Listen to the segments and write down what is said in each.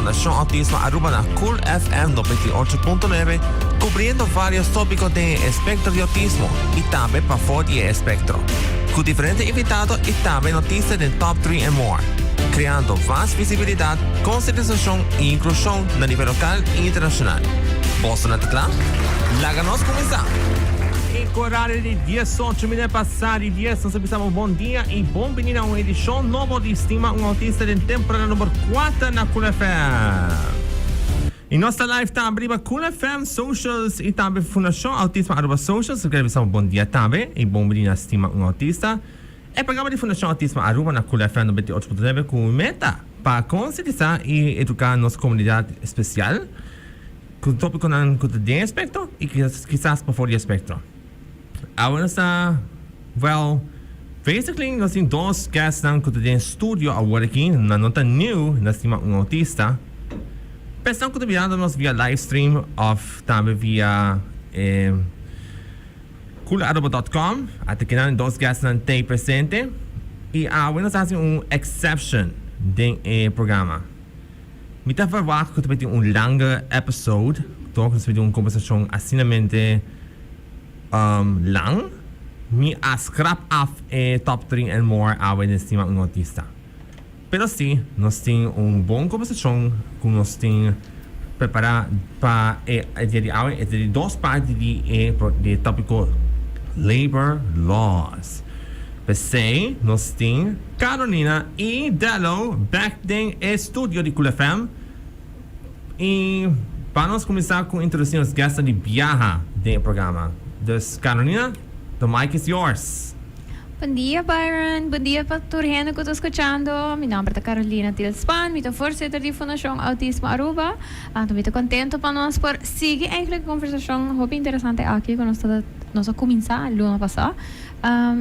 Fundacion Autismo Aruba na Cool FM 98.9, cubriendo varios topico den e espectro di autismo y tambe pafo di e espectro. Cu diferente invitado y tambe noticia den top 3 and more. Creando mas visibilidad, concientisacion y inclusion na nivel local y internacional. Boso nan ta cla? Laga nos cuminsa! E cu horario di 18 minuut pasa di 10 nos a bisa bo bon dia y bon bini na un edicion nobo di Stima un Autista den temporada number 4 na Cool FM. Y nos ta live tambe riba Cool FM Socials y tambe Fundacion Autismo Aruba Socials. Nos a bisa bo bon dia tambe y bon bini na Stima un Autista. E programa di Fundacion Autismo Aruba na Cool FM 98.9 cu meta pa concientisa y educa nos comunidad especial cu topiconan cu ta den e spectro y kisas pafor di e spectro. Awe nos ta, well, basically nos tin dos guestnan cu ta den studio awor aki, nan no ta new na Stima un Autista. Pesnan cu ta mirando nos via livestream of tambe via e Coolaruba.com, ata kinan dos guestnan t'ey presente y awe nos ta haci un exception den e programa. Mi ta verwacht cu ta bay tin un lange episode, toch? Nos ta bay tin un conversacion asinamente lang. Mi a scrap af e top 3 and more awe den Stima un Autista. Pero si, nos tin un bon conversacion cu nos tin prepara pa e dia di awe. E ta di dos parti di e di e topico Labor Laws. P'esey nos tin Carolina y Dello bek den e studio di Cool FM. Y pa nos cuminsa cu introduci nos guestnan di biaha den e programa. Dus Carolina, the mic is yours. Bon dia Byron, bon dia pa tur hende cu ta scuchando. Mi nomber ta Carolina Tilspan, mi ta voorzitter di Fundacion Autismo Aruba. Anto mi ta contento pa nos por sigui eigenlijk e conversacion hopi interesante aki cu nos ta nos a cuminsa luna pasa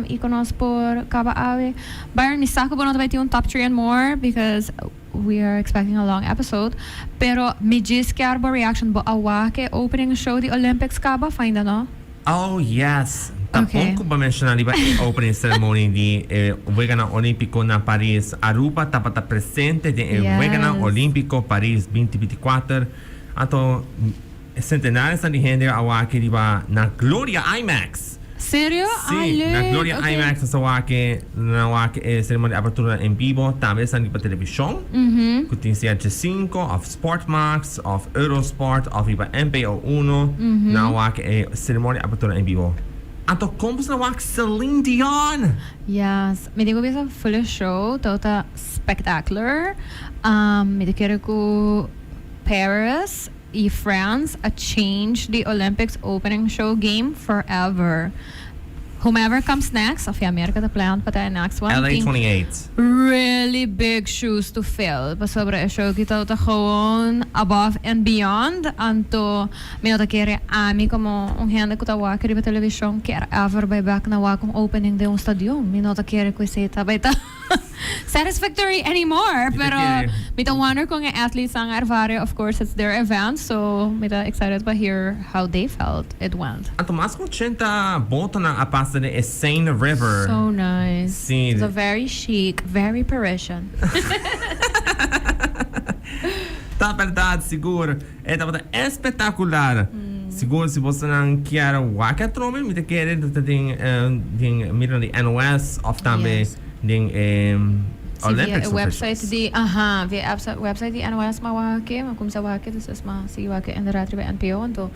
y cu nos por caba awe. Byron, mi sa cu bo no ta bay tin un top three and more because we are expecting a long episode, pero mi djis kier bo reaction, bo a wak e opening show di Olympics caba of ainda no? Oh yes! Ta bon ku bo menshoná riba e opening ceremony di e Weganan Olímpiko na Paris. Aruba tabata presente den e Weganan Olímpiko Paris 2024. Anto sentenaresnan di hende a wak riba na Gloria IMAX. Serio? Sí, na Gloria IMAX nos a wak, nan a wak e ceremonia di apertura en bibo. Tambe esnan riba televishon ku tin sea G5 òf Sportmax. Of Eurosport of riba NPO Uno nan a wak e ceremonia di apertura en bibo. Anto kon boso nan wak Celine Dion? Yes, mi tin ku bisa full show tabata spectacular. Mi ta kere ku Paris y France a change the Olympics opening show game forever. Whomever comes next, of ya Merca ta plan pa ta e next one, LA tin 28. really big shoes to fill. Pasobra e show ki tabata gewoon above and beyond. Anto mi no ta kere ami como un hende cu ta wak riba television kier ever bay bek na wak un opening den un stadion. Mi no ta kere cu esey ta bay ta satisfactory anymore. Mi ta Pero kere. mi ta wonder con e athletes-nan a ervare. Of course it's their event, so mi ta excited pa hear how they felt it went. Anto mas cu 80 botonan a pasa den e Seine River. So nice. Sí. It's a very chic, very Parisian. Ta berdad, sigur. E tabata espectacular. Sigur si bosonan kier wak atrobe, mi ta kere ta den den mira di NOS of tambe Yes. den e Sí, via Olympics e website officials. di, aha, via e website di NOS m'a wak, m'a cuminsa wak, despues m'a sigui wak inderdaad riba NPO, anto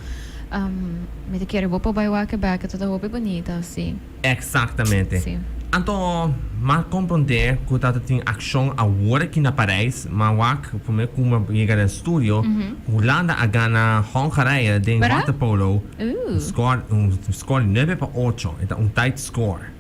Mi ta kere bo por bai wak e bek, e ta ta hopi bunita, si. Exactamente. Si. Anto m'a comprende cu ta ta tin accion awor aki na Parijs, m'a wak prome cu m'a yega den studio, Hulanda a gana Hongarije den Berdad? waterpolo, Ooh. score, un score di 9-8, e ta un tight score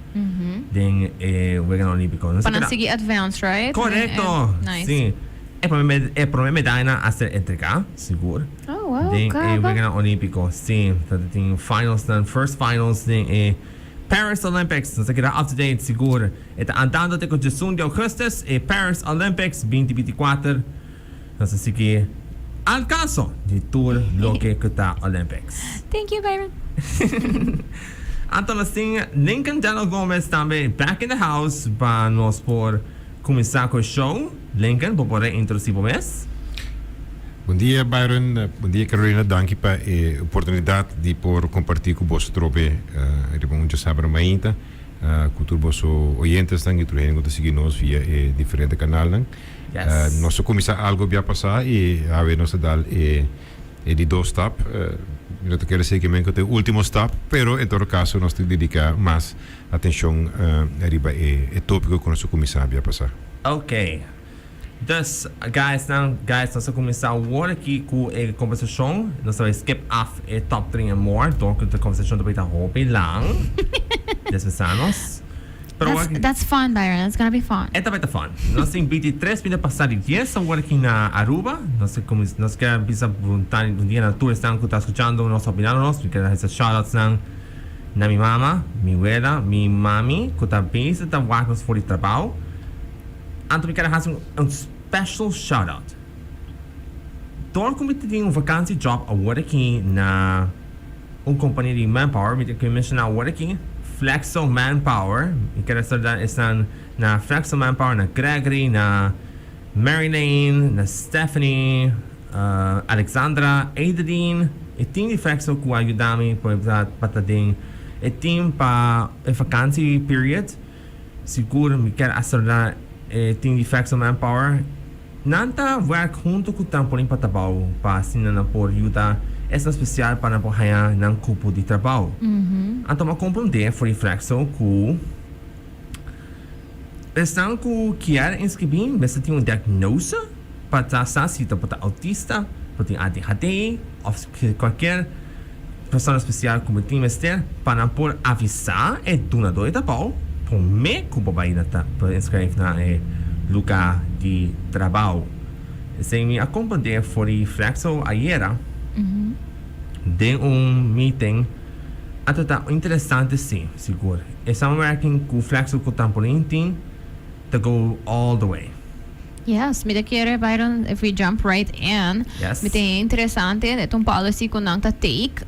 den e Weganan Olimpico. Pa nan sigui advance, right? Correcto! Nice. Si. E prome e prome medayanan a ser entrega, sigur. Oh, wow, Den e caba. Weganan Olimpico, si. Ta tin finalsnan, first finals den e Paris Olympics. Nos ta keda up to date, sigur. E ta andando te ku djesun di augustus, e Paris Olympics 2024. Nos ta sigui al caso di tur loke ku ta Olympics. Thank you, Byron. Anto nos tin Lincoln Delo Gomez tambe back in the house pa nos por Cuminsa cu e show, Lincoln, bo por reintroduci bo mes? Bon dia Byron, bon dia Carolina, danki pa e oportunidad di por comparti cu boso trobe riba un djasabra mainta cu tur boso oyentesnan y tur hende cu ta sigui nos via e diferente canalnan. Nos a cuminsa algo bia pasa y awe nos ta dal e e di dos stap. Mi no ta kere sigui men cu ta e ultimo stap, pero en todo caso nos ta dedica mas atencion riba e topico cu nos a cuminsa bia pasa. Ok. Dus, guys nan, guys, nos a cuminsa awor aki cu e conversacion. Nos ta bay skip af e top 3 and more, door cu e conversacion ta bay ta hopi lang. Despensa nos. Pero That's, that's fun, Byron. It's gonna be fun. E ta bay ta fun. Nos tin 23 minut pasa di 10 awor aki na Aruba. Nos a cuminsa, nos kier bisa bon tardi, bon dia na tur esnan cu ta scuchando nos, opinando nos. Mi kier haci shout-outs nan na mi mama, mi wela, mi mami cu ta bezig ta wak nos for di trabao. Anto mi kere hasi un special shout out. Dor ku mi ta tin un vakantie job awor aki na un kompania di manpower, mi tin ku menshoná awor aki, Flexo Manpower. Mi kere saluda esnan na Flexo Manpower, na Gregory, na Marilyn, na Stephanie, Alexandra, Adeline, e team di Flexo ku a yuda mi pa ta den e team pa e vakantie period. Sigur mi kier a saluda e team di Flexo Manpower. Nan ta werk hunto ku Trampolin pa Trabou pa asina nan por yuda esnan spesial pa nan por haña nan kupo di trabou. Anto mi a komprondé for di Flexo ku esnan ku kier inskribí mester tin un diagnose pa ta sa si ta por ta autista, por tin ADHD òf kualkier Persona spesial ku bo tin mester pa nan por avisá e dunadó di trabou promé ku bo bai na ta pa inskrif na e lugá di trabou. Esei mi a komprondé for di Flexo ayera den un meeting. A ta ta interesante sí, sigur. E samenwerking ku Flexo ku Trampolin tin ta go all the way. Yes, mi ta kere Byron if we jump right in. Yes. Mi ta interesante, e ta un policy cu nan ta take.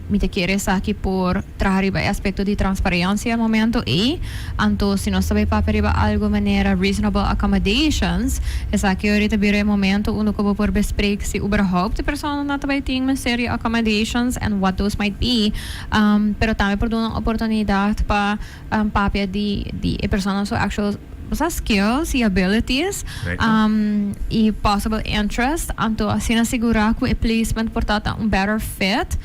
Mi ta kere esaki por traha riba e aspecto di transparencia e momento ey. Anto si nos ta bay papia riba algo manera reasonable accommodations, esaki ora ta bira e momento unda cu bo por bespreek si uberhaupt e personanan ta bay tin mester di accommodations and what those might be. Pero tambe por duna un oportunidad pa papia di di e persona su actual sa skills y abilities y possible interest anto asina sigura cu e placement por ta ta un better fit.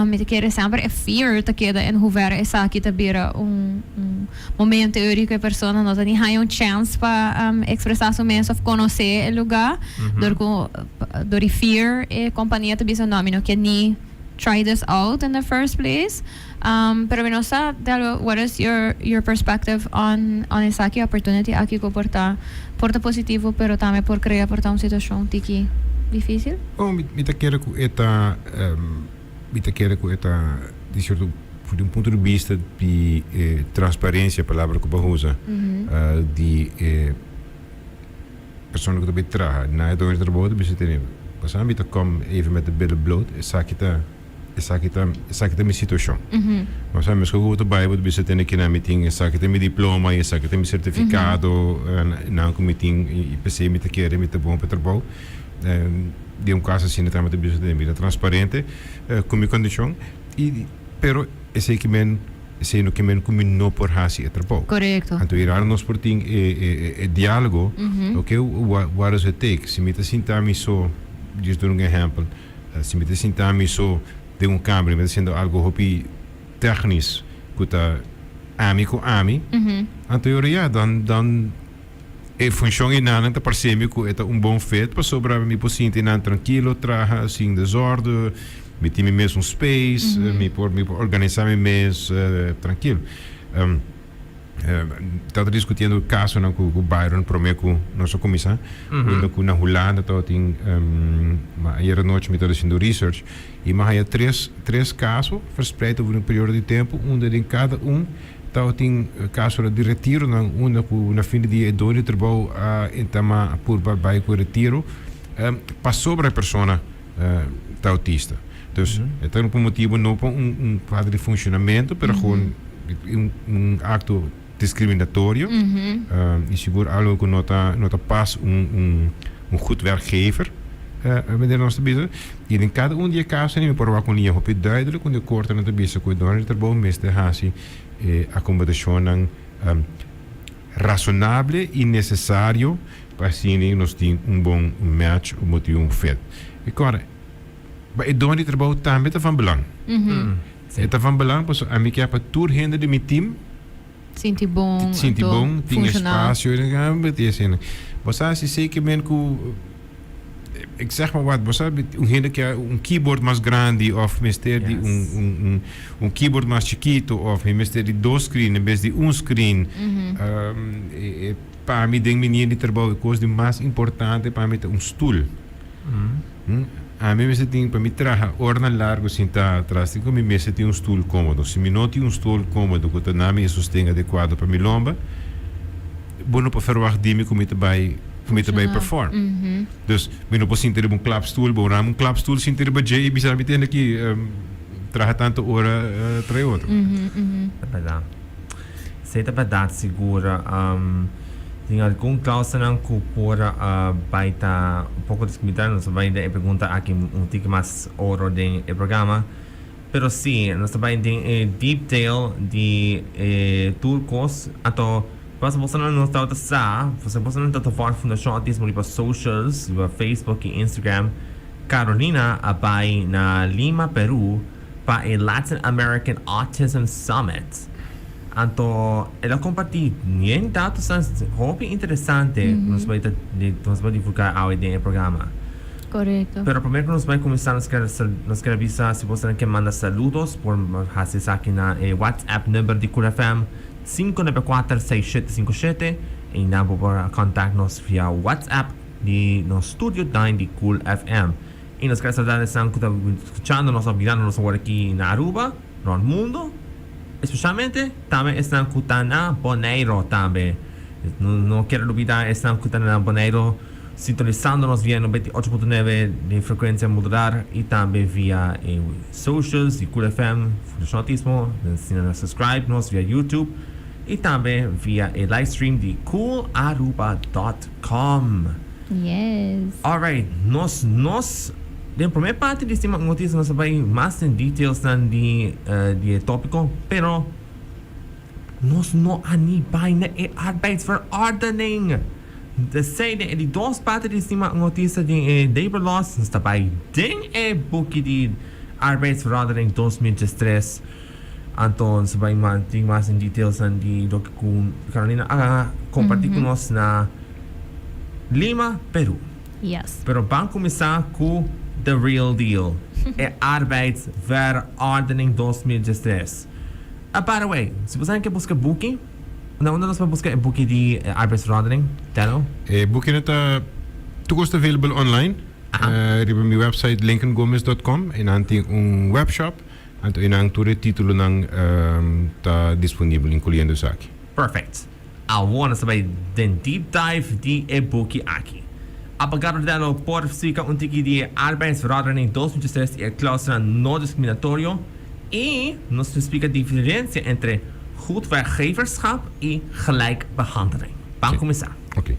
Mi ta kere semper e fear ta keda en hoeverre esaki ta bira un un momento ey cu e persona no ta ni haya un chance pa expresa su mes of conoce e lugar dor cu dor di fear e compania ta bisa no mi no kier ni try this out in the first place. Pero mi no sa, Dello, what is your your perspective on on esaki opportunity aki ku por ta por ta positivo pero tambe por krea por ta un situashon tiki difisil? Oh, mi mi ta kere ku e ta mi ta kere ku e ta di sierto di un punto di bista di e transparencia, palabra ku bo a usa, di e persona ku ta bai traha na e doño di trabou ta bisa tene, pasobra mi ta kom even met de billen bloot, esaki ta. Esaki ta, esaki ta mi situacion. Bo sa, mesco cu bo ta bay, bo ta bisa tene kinan mi tin, esaki ta mi diploma y esaki ta mi certificado, nan cu mi tin y p'esey mi ta kere, mi ta bon pa e trabou. Den un caso asina tambe ta bisa tene mi ta transparente cu mi condicion y, pero esey ke men, esey no ke men cu mi no por haci e trabou. Corecto. Anto y raro nos por tin e, e, e dialogo, ok, what, what does it take? Si mi ta sinta mi so, djis duna un ehempel. Si mi ta sinta mi so den un kamer, mi ta hasiendo algo hopi technisch ku ta ami ku ami, anto e ora ya, dan dan e funshon einan ta parse mi ku e ta un bon fit pasobra mi por sinti einan trankilo, traha sin desòrdu, mi tin mi mes un space, mi por mi por organisa mi mes trankil. Tabata discutiendo casonan cu Byron prome cu nos a cuminsa, unda cu na Hulanda tabatin, ma ayer anochi mi tabata haciendo research y mi a haya tres caso verspreid over un periodo di tempo unda den cada un tabatin casonan di retironan unda cu na fin di dia e doño di trabou a entama a purba bay cu e retiro pasobra e persona ta autista. Dus e ta pa un motibu no pa un falta di funcionamento pero gewoon un acto discriminatorio y sigur algo cu no ta no ta pas un un goed werkgever. Meneer nos ta bisa y den cada un di e casonan mi por wak un liña hopi duidelijk unda e cortenan ta bisa cu e doño di trabou mester haci e acomodacionnan razonable y necesario pa asina nos tin un bon match o bo tin un fit. Y cora, pa e doño di trabou tambe ta van belang. E ta van belang pasobra ami kier pa tur hende di mi team Sinti bon, sinti anto bon, tin funciona. espacio y asina. Bo sa si zeker men cu, ik zeg maar wat, bo sa un hende kier un keyboard mas grandi of mester di un keyboard mas chikito of he mester di dos screen en bes di un screen. Pa mi den mi di trabou e cos di mas importante pa mi ta un stoel. Ami mester tin pa mi traha oranan largo sinta atras tin cu mi mester tin un stoel comodo. Si mi no tin un stoel comodo cu ta na mi e sosten adecuado pa mi lomba, bo no por verwacht di mi cu mi ta bay cu mi ta bay perform. Dus mi no por sinta riba un klapstoel, bo rama un klapstoel sinta riba dje y bisa mi tende aki traha tanto ora trae otro. Ta berdad. Esei ta berdad sigur. Tin algun klausanan ku por bai ta un poko discriminatorio. Nos ta bai den e pregunta aki un tiki mas oro den e programa. Pero si, nos ta bai den e deep detail di e tur kos. Anto, pasobra bosonan no tabata sa, pasobra bosonan ta volg Fundashon Autismo riba socials, riba Facebook i Instagram, Carolina a bai na Lima, Peru, pa e Latin American Autism Summit. Anto el a comparti yen datosnan hopi interesante cu nos bay ta nos bay divulga awe den e programa. Corecto. Pero prome cu nos bay cuminsa nos kier nos kier avisa si bosonan kier manda saludos por haci esaki na e WhatsApp number di Cool FM 5946757 y nan bo por contact nos via WhatsApp di nos studio dine di Cool FM. Y nos kier saluda esnan cu ta scuchando nos of mirando nos awor aki na Aruba, rond mundo, especialmente tambe esnan cu ta na Boneiro tambe. No kier lubida esnan cu ta na Boneiro sintonizando nos via 98.9 di frecuencia modular y tambe via e socials di Cool FM, Fundacion Autismo, asina na subscribe nos via YouTube y tambe via e livestream di coolaruba.com. Yes. Alright, nos nos den prome parti di Stima Noticia nos a bai mas den detailsnan di di e topico, pero nos no a ni bai na e arbeidsverordening. Esey den e di dos parti di Stima Noticia den e labor laws nos ta bai den e buki di arbeidsverordening 2013. Anto nos a bai tin mas den detailsnan di loke cu Carolina a comparti cu nos na Lima, Peru. Yes. Pero ban cuminsa cu the real deal, e Arbeidsverordening 2013. Ah, by the way, si boso ke busca buki, na unda nos por busca e buki di Arbeidsverordening, Dello? E bukinan ta tur cos ta available online. Riba mi website lincolngomez.com y nan tin un webshop. Anto eynan tur e titulonan ta disponibel, incluyendo esaki. Perfect. Awor nos ta bai den deep dive di e buki aki. Abogado Dello por splika un tiki di e Arbeidsverordening 2003 i e klausula no diskriminatorio i nos ta splika diferensia entre goed werkgeverschap i gelijkbehandeling. Ban kuminsá. Ok.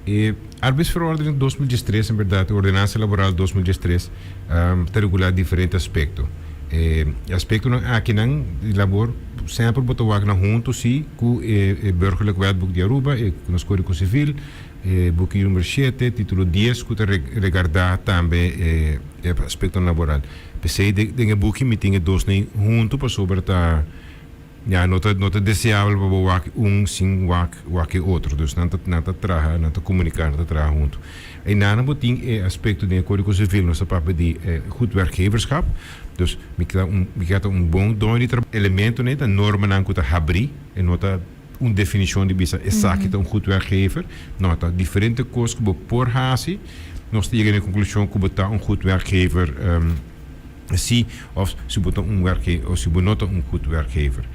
E Arbeidsverordening 2013, en berdad e Ordenansa Laboral 2013, ta regulá diferente aspekto. E aspektonan akinan di labor semper bo ta wak nan hunto si ku e Burgerlijk Wetboek di Aruba, e nos Kódigo Sivil, e buki number shete, título dies ku ta regardá tambe e aspektonan laboral. P'esei den e buki mi tin e dosnan hunto pasobra ta. Ya, no ta no ta deseabel pa bo wak un sin wak wak e otro. Dus nan ta nan ta traha, nan ta komuniká, nan ta traha huntu. Einan bo tin e aspekto den e Kódigo Sivil, nos ta papia di e goed werkgeverschap. Dus mi ta un mi ke ta un bon doño di trabou. Elementonan ta normanan ku ta habrí, e no ta un definishon di bisa esaki ta un goed werkgever. No, ta diferente kos ku bo por hasi. Nos ta yega na e konklushon ku bo ta un goed werkgever. Si of si bo ta un werkgever of si bo no ta un goed werkgever.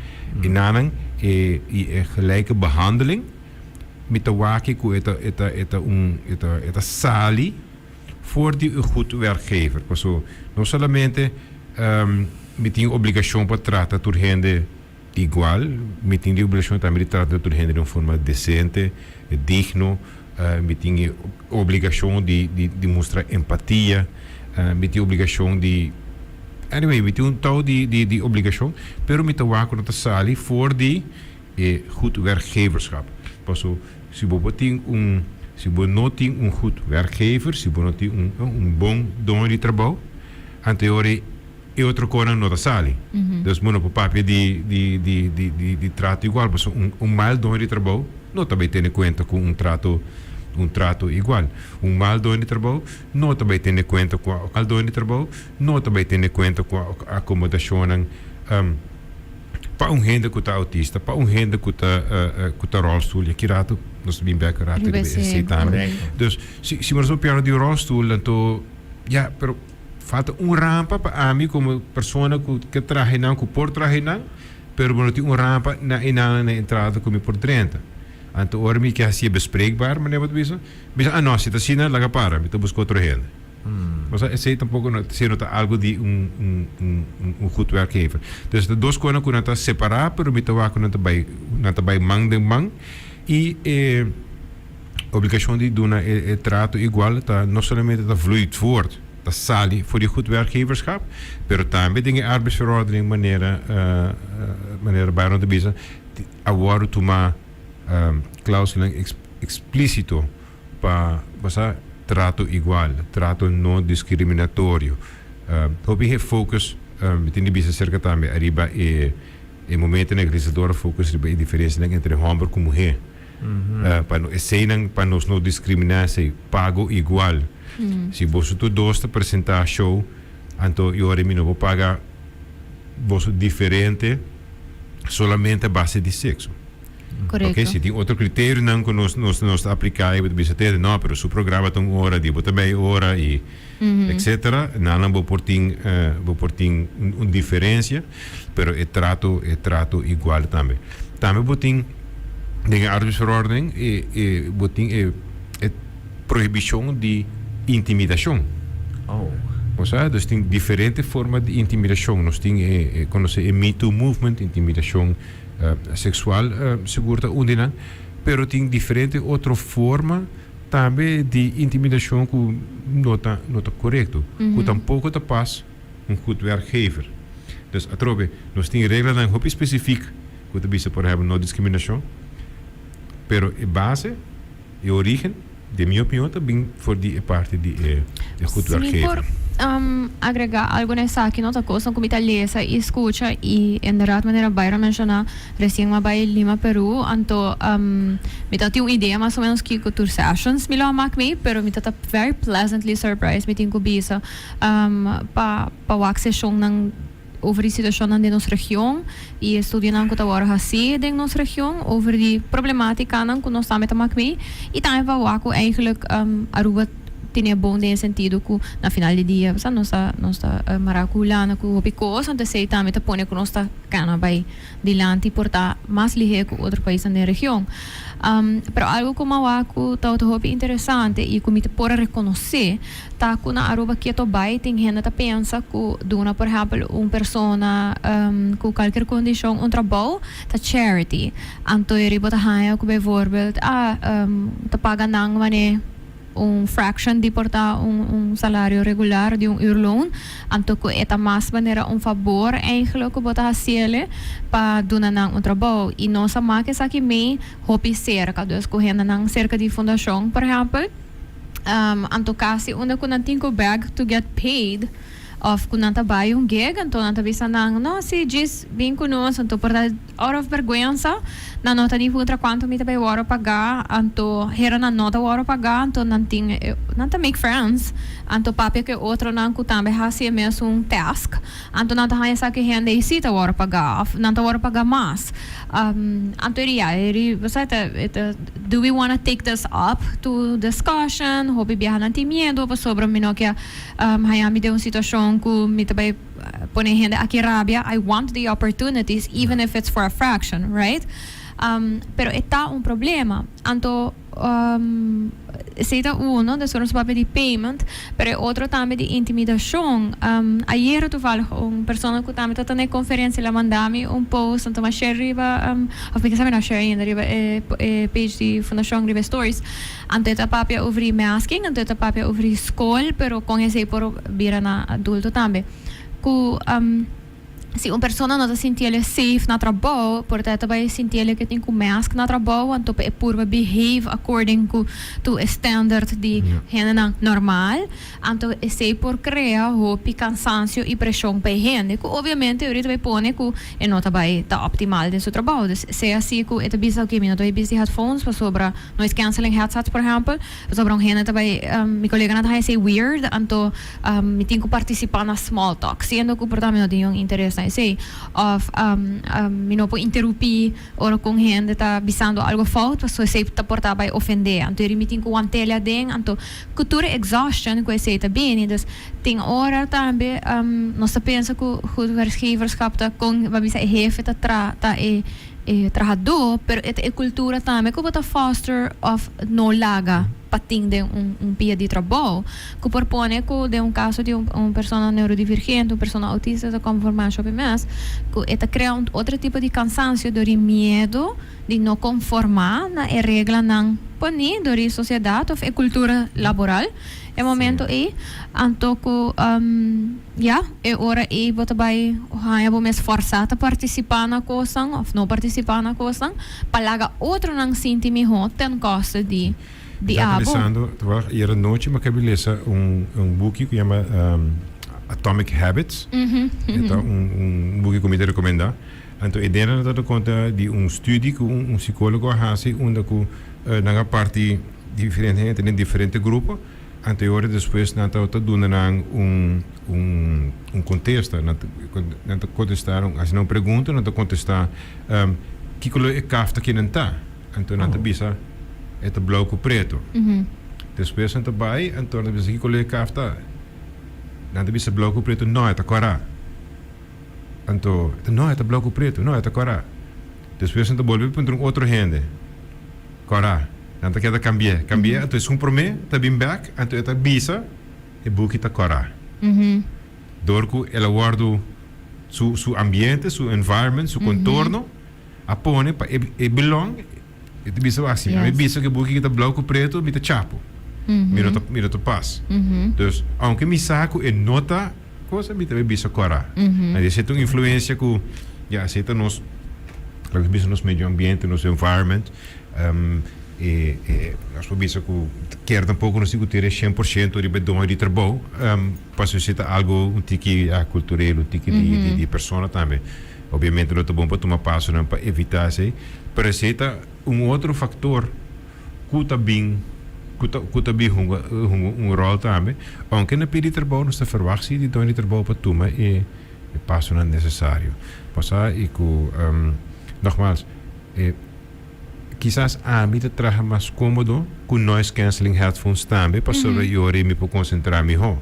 E nanan e i e gelijke behandeling mi ta wak ku e ta e ta e ta un e ta e ta sali for di e goed werkgever. Paso no solamente mi tin obligashon pa trata tur hende igual, mi tin di obligashon tambe di trata tur hende den un forma desente, digno. Mi tin e obligashon di di di mustra empatia, mi tin obligashon di, anyway, mi tin un tou di di di obligashon, pero mi ta wak ku no ta sali for di e goed werkgeverschap. Paso si bo por tin un, si bo no tin un goed werkgever, si bo no tin un un bon doño di trabou, anto e ora e otro konan no ta sali. Dus bo no por papia di di di di di di trato igual, pasobra un un mal doño di trabou no ta bay tene kuenta ku un trato un trato igual. Un mal doño di trabou no ta bay tene kuenta ku mal doño di trabou no ta bay tene kuenta ku akomodashonnan pa un hende ku ta autista, pa un hende ku ta ku ta rolstoel. I aki rato nos ta bin bek un rato riba esei tambe. Dus si si nos ta papia di rolstoel anto ya pero Falta un rampa pa ami komo persona ku ke traha einan, ku por traha einan, pero bo no tin un rampa na einan na entrada ku mi por drenta. Anto ora mi ke hasié bespreekbaar, manera bo ta bisa, mi bisa, ah no, si ta asina laga para, mi ta buska otro hende. Osea, esei tampoko no, esei no ta algu di un un un un goed werkgever. Dus ta dos kosnan ku nan ta separá, pero mi ta wak ku nan ta bai nan ta bai man den man i e Obligashon di duna e trato igual ta no solamente ta vloeit voort, ta sali for di goed werkgeverschap, pero tambe den e arbeidsverordening manera manera Byron ta bisa a wòrdu tuma klausulanan eksplísito pa bo sa trato igual, trato no diskriminatorio. Hopi he focus mi tin di bisa aserka tambe ariba e momentonan ku legislador a focus riba e diferensianan entre hòmber ku muhé. Pa no eseinan pa nos no diskriminá esei pago igual. Si boso tur dos ta presentá show anto i ora mi no por paga boso diferente solamente a base di sekso. Korekto. Ok si tin otro kriterionan ku nos nos nos ta apliká i bo ta bisa tende no pero su programa ta un ora di bo ta mei ora i etcetera nan bo por tin bo por tin un diferencia pero e trato e trato igual tambe. Tambe bo tin den e arbeidsverordening e e bo tin e e prohibicion di intimidacion. Oh. Bo sa? Dus tin diferente forma di intimidacion. Nos tin e e conoce e Me Too movement, intimidacion sexual sigur ta un di nan, pero tin diferente otro forma Tambe di intimidacion cu no ta no ta corecto, cu tampoco ta pas un goed werkgever. Dus atrobe nos tin reglanan hopi specifiek cu ta bisa por ehempel no discriminacion, pero e base, e origen, den mi opinion ta bin for di e parti di e goed Si mi werkgever. por agrega algo na esaki no ta cosnan cu mi ta lesa y scucha y inderdaad manera Byron menciona Recien m'a bai Lima Peru anto mi ta tin un idea mas o menos kico tur sessions mi lo a mak mi pero mi ta ta very pleasantly surprised mi tin cu bisa pa pa wak sesionnan over di situacionnan den nos region y estudionan cu ta worde haci den nos region over di problematicanan cu nos tambe ta mak mi y tambe pa wak cu eigenlijk Aruba tene bon den e sentido cu na final di dia nos ta nos ta mara cu Hulanda cu hopi cos anto esey tambe ta pone cu nos ta cana bai dilanti por ta mas lihé ku otro paisnan den region. Pero algu ku mi a wak ku tabata hopi interesante i ku mi ta por a rekonosé ta ku na Aruba keto bai tin hende ta pensa ku duna por ehèmpel un persona ku kalker kondishon un trabou ta charity. Anto e riba ta haña ku bijvoorbeeld a ta paga nan manera. Un fraction di por ta un un salario regular di un uurloon, anto cu e ta mas manera un fabor eigenlijk cu bo ta haciele pa duna nan un trabou. Y nos a maka esaki mee hopi cerca, dus cu hendenan cerca di fundacion por ehempel, anto casi unda cu nan tin cu beg to get paid of cu nan ta bay un gig, anto nan ta bisa nan, no si djis bin cu nos, anto por ta. Out of berguensa, nan no ta ni puntra cuanto mi ta bay worde paga, anto hera nan no ta worde paga, anto nan tin e, nan ta make friends, anto papia cu e otronan cu tambe haci e mesun task, anto nan ta haña sa cu e hende ey si ta worde paga, of nan ta worde paga mas. Anto eri ya, eri, bo sa, e ta, e ta, do we wanna take this up to discussion? Hopi biaha nan tin miedo pasobra mi no ke haña mi den un situacion cu mi ta bay. Pone hende aki rabia, I want the opportunities even if it's for a fraction, right? Pero e ta un problema. Anto. Esey ta uno, despues nos papia di payment, pero e otro tambe di intimidacion. Ayera toevallig un persona cu tambe ta na e conferencia el a manda mi un post, anto mi a share riba, of mi ke sa mi no a share ainda riba e page di fundacion riba e stories. Anto e ta papia over di masking, anto e ta papia over di scol, pero con esey por bira na adulto tambe. Cu. Si un persona no ta sinti el safe na trabou, por ta e ta bai sinti el ke tin ku mask na trabou, anto pa e purba behave according ku tu e standard di hendenan normal, anto esei por krea hopi kansansio i preshon pa e hende, ku obviamente ahorita bai pone ku e no ta bai ta optimal den su trabou. Dus sea si ku e ta bisa oke mi no ta bai bisti headphones pasobra noise cancelling headsets por ehempel, pasobra un hende ta bai mi koleganan ta haña esei weird, anto Mi tin ku partisipá na small talk, siendo ku por ta mi no tin un interes na esei. Òf mi no por interupí ora ku un hende ta bisando algu fout, pasobra esei ta por ta bai ofendé. Anto eri mi tin ku want'el aden. Anto ku tur e exhaustion ku esei ta bini. Dus tin ora tambe nos ta pensa ku goed werkgeverschap ta kon bo a bisa e hefe ta trata e e trahadó, pero e ta e kultura tambe ku bo ta foster òf no laga pa tin den un un pia di trabou, ku por pone ku den un kaso di un un persona neurodivergente, un persona autista ta konformá shopi mes, ku e ta krea un otro tipo di kansansio dor di miedu di no konformá na e reglanan poní dor di sosiedat òf e kultura laboral e momento ei, anto ku. Ya, e ora ei bo ta bai haña bo mes fòrsá ta partisipá na kosnan òf no partisipá na kosnan pa laga otronan sinti mihó ten koste di di Mi ta abo. pensando, toevallig ayer anochi mi a kaba di lesa un un buki ku yama Atomic Habits. E ta un un buki ku mi ta rekomendá. Anto e dera nan ta da konta di un studi ku un un sikólogo a hasi unda ku nan a parti diferente hende den diferente grupo. Anto e ora despues nan tabata duna nan un un un kontesta. Nan ta nan ta kontestá nan hasi nan un pregunta, nan ta kontestá kiko lo e kafta ke nan ta. Anto nan ta bisa e ta blou ku pretu. Despues nan ta bai anto nan ta bisa kiko lo e kafta. Nan ta bisa blou ku pretu, no e ta kòrá. Anto e ta no e ta blou ku pretu, no e ta kòrá. Despues nan ta bolbe puntra un otro hende. Kòrá, nan ta keda kambi'é, kambi'é, anto esun promé ta bin bèk, anto e ta bisa e buki ta kòrá. Dor ku el a wòrdu su su ambiente, su environment, su kontorno a pone pa e e belong, e ta bisa wak si ami bisa ku e buki ta blou ku pretu mi ta chapu, mi no ta mi no ta pas. Dus ounke mi sa ku e no ta Cosa mi ta bay bisa cora. Anto esey ta un influencia cu ya esey ta nos lo que bisa nos medio ambiente, nos environment. E e nos por bisa cu kier tampoco nos tin cu tira e cien por ciento riba e doño di trabou pasobra esey ta algo un tiki ya cultureel, un tiki di di persona tambe. Obviamente lo ta bon pa tuma pasonan pa evita esey, pero esey ta un otro factor. Ku ta bin ku ta ku ta bin hunga hunga un ròl tambe. Ounke na pidi trabou nos ta ferwagt si di doño di trabou pa tuma e e pasonan nesesario. Pasá i ku nogmaals e kisas ami ta traha mas kómodo ku noise cancelling headphones tambe pasobra i ora mi por konsentrá mihó.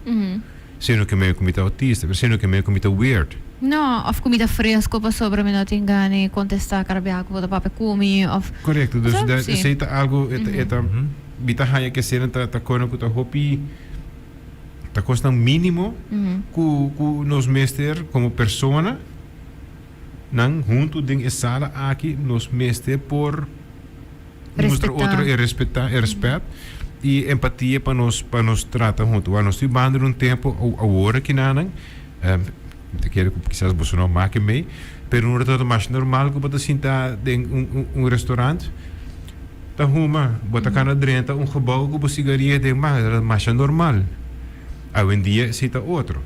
Sino ke mi ku mi ta autista, pero sino ke mi ku mi ta weird. No, of ku mi ta fresco pasobra mi no tin gana di kontestá kada biaha ku bo ta papia ku mi, of. Korekto, dus da esei ta algu e ta e ta mi ta haña ke eseinan ta ta kosnan ku ta hopi ta kosnan mínimo ku ku nos mester komo persona nan huntu den e sala aki nos mester por Mustra otro e respetá, e respet i empatia pa nos pa nos trata huntu. Wak nos tin banda di un tempu awor aki nanan, mi ta kere ku kisas boso no make mei, pero un ta mas normal ku bo ta sinta den un un restaurant ta huma, bo ta kana drenta un gebou ku bo sigaria den man, ta masha normal. Awendia esei ta otro.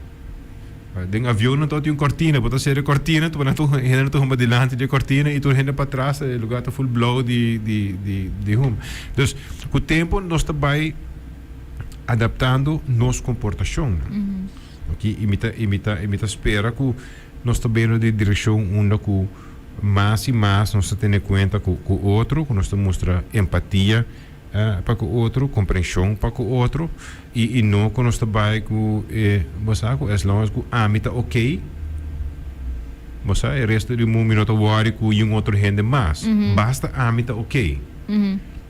Den avion nan tin un cortina, bo ta cera e cortina, tur nan tur hende ta huma dilanti di e cortina y tur hende patras, e lugar ta full blauw di di di di huma. Dus cu tempo nos ta bay adaptando nos comportacionnan. Ok, y mi ta y mi ta y mi ta spera cu nos ta beno den direccion unda cu mas y mas nos ta tene cuenta cu cu otro, cu nos ta mustra empatia pa cu otro, comprension pa cu otro y y no cu nos ta bay cu e bo sa cu as long as cu ami ta ok bo sa e resto di mundo mi no ta worry cu yun otro hende mas basta ami ta ok.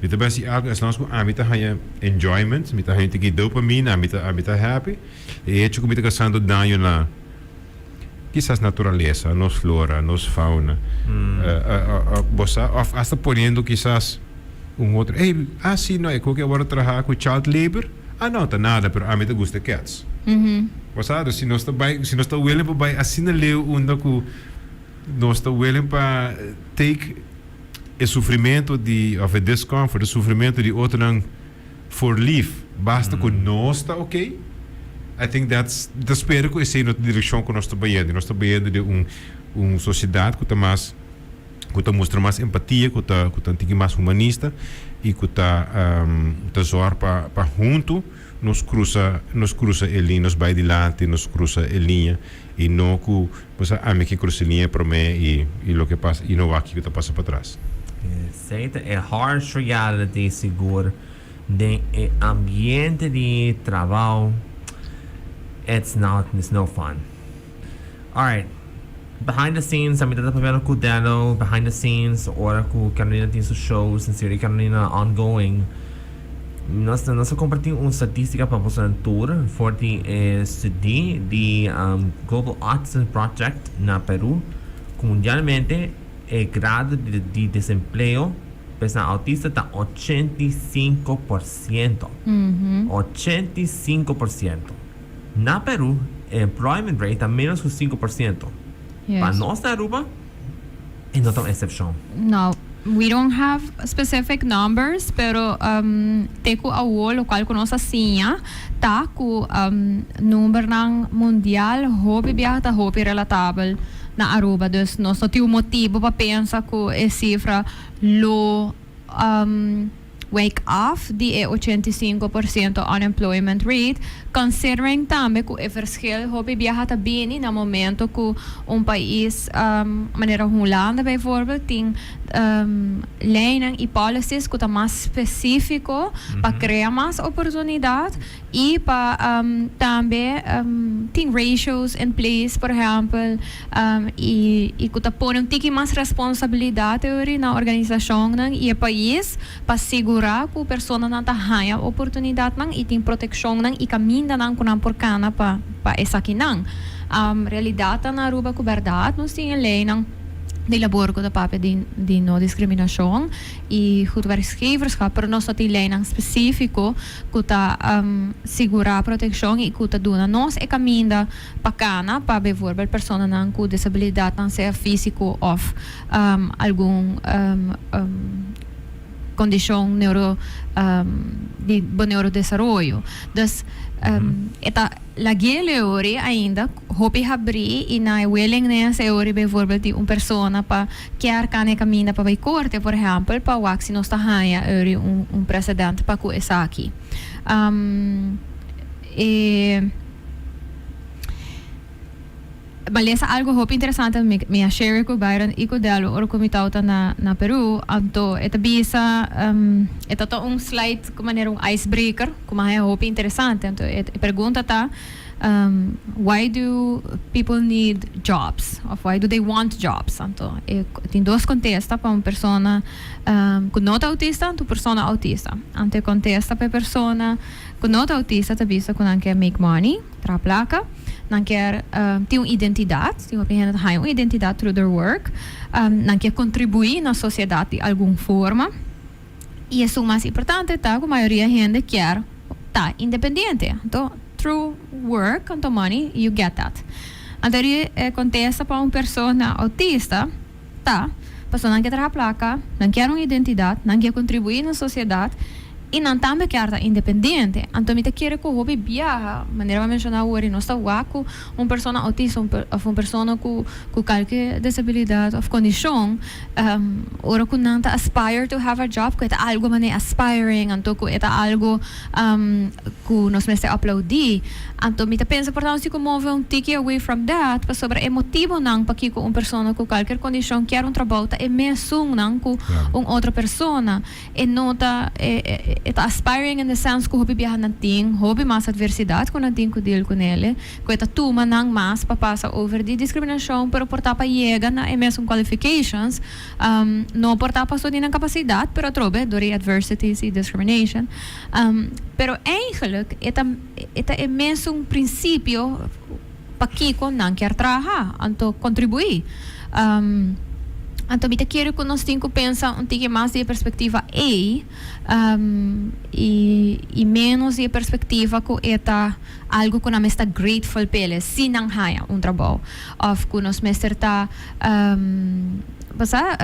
Mi ta bai hasi algo as long as ku ami ta haña enjoyment, mi ta haña tiki dopamine, ami ta happy. E hecho ku mi ta kasando daño na kisas naturalesa, nos flora, nos fauna, bo sa, of hasta poniendo kisas un otro, ey, ah si no, e koki a wòrdu traha ku child labor, ah no, ta nada, pero ami ta gusta cats. Bo sa, dus si nos ta bai, si nos ta willing pa bai asina leu unda ku nos ta willing pa take e sufrimento di, of e discomfort, e sufrimento di otronan for lief, basta ku nos ta ok, I think that's, mi ta spera ku esei no ta direkshon ku nos ta bayendo. Nos ta bayendo den un un sosiedat ku ta mas, ku ta mustra mas empatia, ku ta ku ta un tiki mas humanista i ku ta ta zòrg pa pa huntu nos krusa nos krusa e liña, nos bai dilanti, nos krusa e liña i no ku bo sa ami ke krusa e liña promé i i loke pasa i no wak kiko ta pasa patras. Esei ta e harsh reality sigur den e ambiente di trabao. It's not, it's no fun. Alright, behind the scenes ami ta ta papiando cu Dello behind the scenes ora cu Carolina tin su shows en serie Carolina ongoing. Nos nos a comparti un statistica pa boso tur for di e studie di Global Autism Project na Peru cu mundialmente E grado di desempleo pa esnan autista ta 85%. 85%! Na Peru e employment rate ta menos ku 5%. Pa nos na Aruba e no ta un eksepshon. No, we don't have specific numbers, pero te ku awo lokual ku nos a siña ta ku numbernan mundial hopi biaha ta hopi relatabel na Aruba. Dus nos no tin un motibo pa pensa cu e cifra lo wijk af di e 85% unemployment rate, considering tambe cu e verschil hopi biaha ta bini na momento cu un pais manera Hulanda bijvoorbeeld tin leynan y policies cu ta mas specifico pa crea mas oportunidad Y pa tambe tin ratios in place, por ehempel, y cu ta pone un tiki mas responsabilidad ori na organisacionnan y e pais pa sigura cu personanan ta haya oportunidadnan y tin proteccionnan y camindanan cu nan por cana pa esakinan. Realidad ta na Aruba cu berdad nos tin e leynan di labor cu ta papia di no discriminacion y goed werkgeverschap, pero nos no tin leynan specifico ku ta sigurá protekshon i ku ta duna nos e kaminda pa kana pa bijvoorbeeld personanan ku desabilidatnan sea físiko òf algun kondishon neuro di bo neurodesaroyo. Dus e ta lag'é leori ainda hopi habrí i na e willingness e ori bijvoorbeeld di un persona pa kier kana e kaminda pa bai korte por ehèmpel pa wak si nos ta haña ori un precedent pa ku esaki. E malesa algo hopi interesante mi a share ku Byron i ku Dello ora ku mi tawata na na Peru anto e ta bisa e ta ta un slide ku manera un icebreaker ku mi a haña hopi interesante anto e pregunta ta Why do people need jobs? Of why do they want jobs? Anto e tin dos kontesta pa un persona ku no ta autista anto un persona autista. Anto e kontesta pa e persona ku no ta autista ta bisa ku nan kier make money, traha plaka, nan kier tin un identidat, tin hopi hende ta haña un identidat through their work, nan kier kontribuí na sosiedat di algun forma. I esun mas importante ta ku mayoria hende kier ta independiente. Anto through work anto money you get that. Anto ri e kontesta pa un persona autista ta pasobra nan ke traha plaka, nan kier un identidat, nan ke kontribuí na sosiedat i nan tambe kier ta independiente. Anto mi ta kere ku hopi biaha, manera bo a menshoná awor, i nos ta wak ku un persona autista òf un persona ku kalke desabilidat òf kondishon, Ora ku nan ta aspire to have a job, ku e ta algu manera aspiring, anto ku e ta algu ku nos mester aplaudí. Anto mi ta pensa por ta nos tin ku move un tiki away from that, pasobra e motibonan pakiko un persona ku kalker kondishon kier un trabou ta e mesunnan ku un otro persona. E no ta e. E ta aspiring in the sense ku hopi biaha nan tin hopi mas adversidad ku nan tin ku deal kunele, ku e ta tuma nan mas pa pasa over di discriminacion, pero por ta pa yega na e mesun qualifications, no por ta paso di nan capacidad, pero atrobe dor e adversities y discrimination. Pero eigenlijk e ta e ta e mesun principio pakiko nan kier traha, anto contribui. Anto mi ta kere ku nos tin ku pensa un tiki mas di e perspectiva ei y y menos di e perspectiva ku e ta algo ku nan mester ta grateful p'e si nan haña un trabou of ku nos mester ta bo sa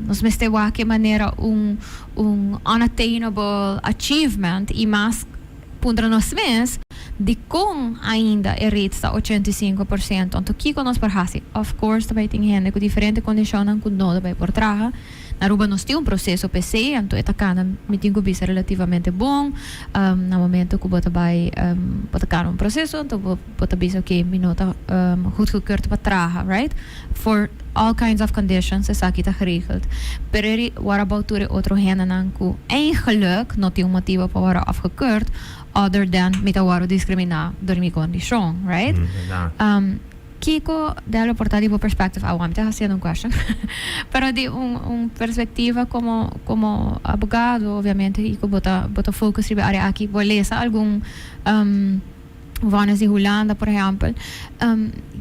nos mester wak e manera un un unattainable achievement y mas puntra nos mes dikon ainda e rate ta 85%. Anto kiko nos por hasi? Of course ta bai tin hende ku diferente kondishonnan ku no ta bai por traha. Na Aruba nos tin un proseso p'esei, anto e ta kana mi tin ku bisa relativamente bon. Na momento ku bo ta bai bo ta kana un proseso anto bo bo ta bisa oke mi no ta goedgekeurd pa traha, right? For all kinds of conditions esaki ta geregeld. Pero eri what about tur e otro hendenan ku eigenlijk no tin un motibo pa wòrdu afgekeurd other than mi ta wòrdu diskriminá dor mi kondishon, right? Kiko Dello por ta di bo perspective awa? Mi ta haciendo un question. Pero di un un perspectiva como como abogado obviamente y cu bo ta bo ta focus riba e area aki bo lesa algun vonnis di Hulanda por ehempel.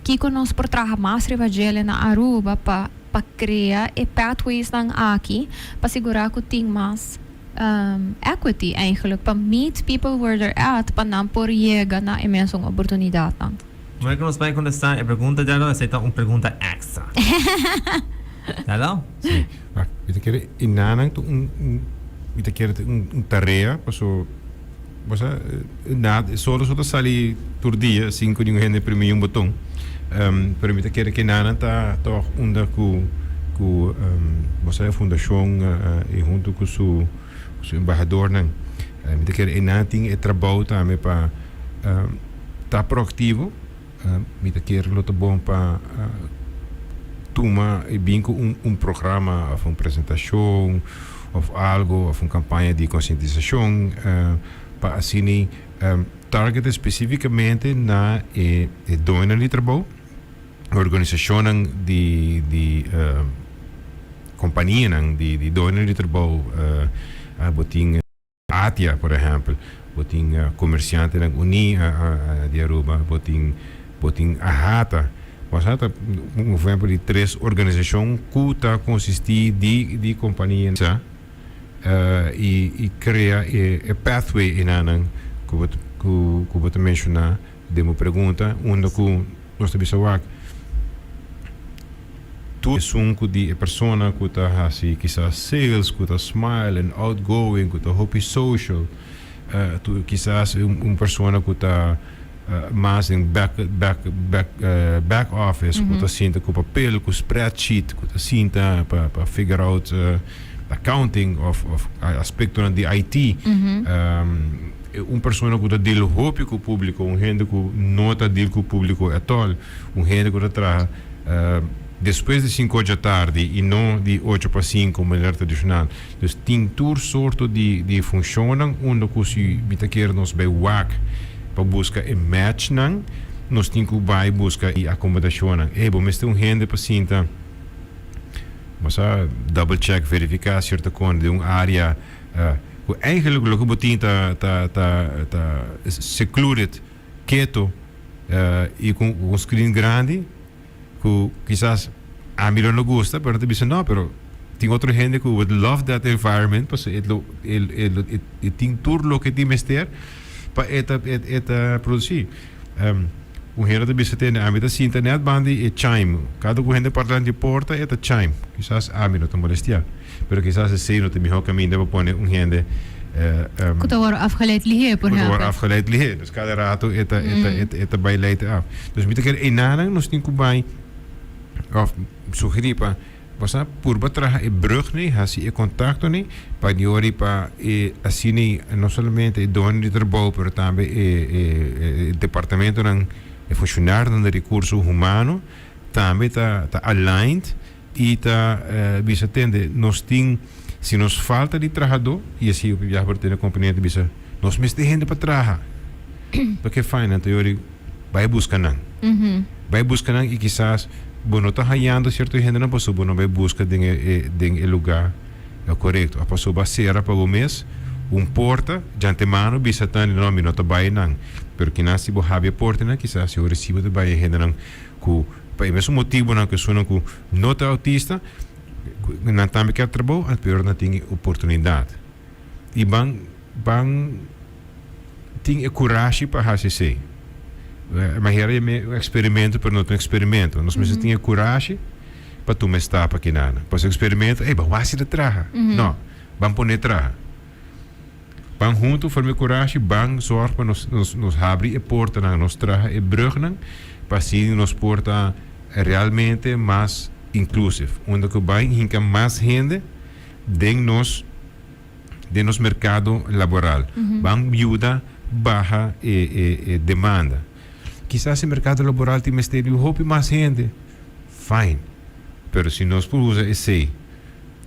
Kiko nos por traha mas riba djele na Aruba pa pa crea e pathways nan aki pa sigura cu tin mas equity eigenlijk pa meet people where they're at pa nan por yega na e mesun oportunidadnan. Mooi ku nos bai kontestá e pregunta Dello, esei ta un pregunta èkstra. Dello? Sí. Wak, mi ta kere e nanan ta un, un, mi ta kere ta un, un tarea, paso, bo sa, na, solo so ta sali tur dia sin ku ningun hende primi un boton. Pero mi ta kere ku e nanan ta tòg unda ku, ku, bo sa, e fundashon i huntu ku su, su embahadornan. Mi ta kere e nan tin e trabou tambe pa ta proactivo. Mi ta kere lo ta bon pa tuma y bin cu un programa of un presentacion of algo of un campaña di concientisacion pa asina target specificamente na e doñonan di trabou, organisacionnan di di companianan di doñonan di trabou. Bo tin ATIA, por ehèmpel, bo tin Komersiantenan Uní di Aruba, bo tin bo tin AHATA. Bo sa ta un ehèmpel di tres organisashon ku ta konsistí di di kompania i i krea e e pathway enanan ku bo ku ku bo ta menshoná den bo pregunta unda ku nos ta bisa wak. Tur esun ku di e persona ku ta hasi kisas sales, ku ta smile and outgoing, ku ta hopi social, tur kisas un persona ku ta mas den back back back back office, ku ta sinta ku papel, ku spreadsheet, ku ta sinta pa pa figure out accounting of of aspectonan di IT. Un persona ku ta deal hopi ku publico, un hende ku no ta deal ku publico at all, un hende ku ta traha despues di sinku ocho tardi y no di ocho pa sinku manera tradicional. Dus tin tur sorto di di funcionnan unda cu si mi ta kier nos bay wak pa busca e matchnan, nos tin cu bay busca e acomodacionnan. Ey, bo mester un hende pa sinta, bo sa, double check, verifica cierto con den un area cu eigenlijk loke bo tin ta ta ta ta secluded. Keto y cu un screen grandi cu kisas ami lo no gusta pero nan ta bisa no pero tin otro hende cu would love that environment pasobra e lo e tin tur loke tin mester pa e ta e ta produci. Un hende ta bisa tende ami ta sinta net banda di e chime cada cu hende parla di porta e ta chime kisas ami no ta molestia. Pero kisas esei no ta mihó kaminda pa pone un hende. Ku ta wòrdu afgeleid lihé, por ehèmpel. Ku ta wòrdu afgeleid lihé. Dus kada rato e ta, e ta, e ta bai leid af. Dus mi ta kere einanan nos tin ku bai òf sugerí pa bo sa purba traha e brug nei, hasi e kontakto nei pa di ora pa e asina no solamente e doño di trabou pero tambe e e departamentonan, e funshonarionan di rekurso humano tambe ta ta aligned. I ta bisa, Tende, nos tin Si nos falta di trahadó, i asina hopi biaha por tene kompania ta bisa, nos mester hende pa traha. Oke fine, anto yori bai buska nan. Bai buska nan i kisas bo no ta hayando sierto hendenan pasobra bo no bai buska den e den e lugá korekto. Òf pasobra bo a sera pa bo mes un porta djantemano bisa tan no mi no ta bai nan. Pero kinan si bo habri e portanan kisas yo resibo ta bai e hendenan ku pa e mesun motibonan ku esunnan ku no ta autista nan tambe kier trabou pero nan tin e oportunidat. I ban ban tin e kurashi pa hasi esei. Manera e un eksperimento pero no ta un eksperimento. Nos mester tin e kurashi pa tuma e stap akinan. Pasobra eksperimento, ey ban wak si ta traha. No, ban pone traha. Ban huntu forma e kurashi, ban zorg pa nos nos habri e portanan, nos traha e brugnan pa asina nos por ta realmente mas inclusive. Unda ku bai hinka mas hende den nos den nos merkado laboral. Ban yuda baha e e e demanda. Kisas e merkado laboral tin mester di hopi mas hende, fine. Pero si nos por usa esei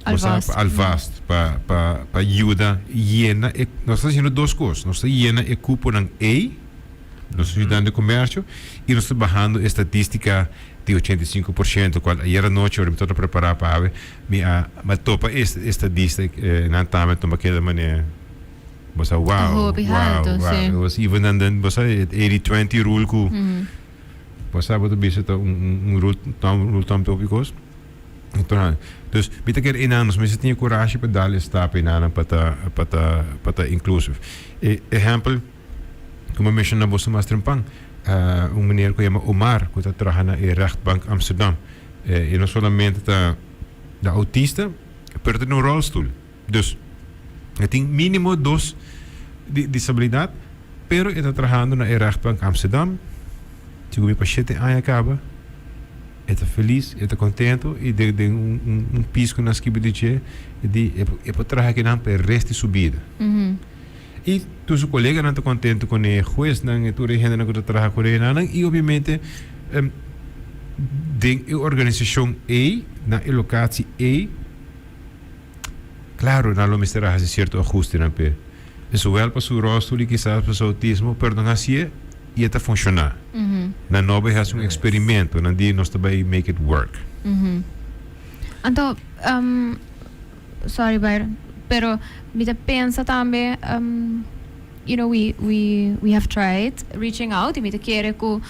Alvast. Alvast pa pa pa yuda yena e nos ta haciendo dos cos. Nos ta yena e cuponan ey, nos ta yudando e comercio y nos ta bahando e statistica di 85%, cual ayer anochi ora mi tabata prepara pa awe mi a mi a topa e estadistica nan tambe tuma keda manera bo sa wow Hopi wow halto, wow. sí. It was even dan den bo sa e 80-20 rule cu bo sa bo ta bisa ta un un un rule thumb rule thumb hopi cos. Dus mi ta kere einan nos mester tin e kurashi pa dal e stap einanan pa ta pa ta pa ta inclusive. E ehempel ku mi a menshona boso mas trempan, un meneer ku yama Omar ku ta traha na e Rechtbank Amsterdam. E no solamente ta ta autista pero ta den un rolstoel. Dus e tin minimo dos di disabilidat pero e ta trahando na e Rechtbank Amsterdam. Sigur mi pa shete aña kaba. E ta felis, e ta contento y den den un un un pis cu nan skibi di dje e di e e por traha akinan pa e rest di su bida. Y tur su coleganan ta contento con e huesnan y tur e hendenan cu ta traha cu e y obviamente den e organisacion ey, na e locatie ey, Claro, nan lo mester a haci cierto ahustenan p'e. E zowel pa su rolstoel y kisas pa su autismo, pero nan haci'e y e ta funciona. Nan no bay haci un experimento, nan di nos ta bay make it work. Anto, sorry Byron, pero mi ta pensa tambe, we have tried reaching out y mi ta kere cu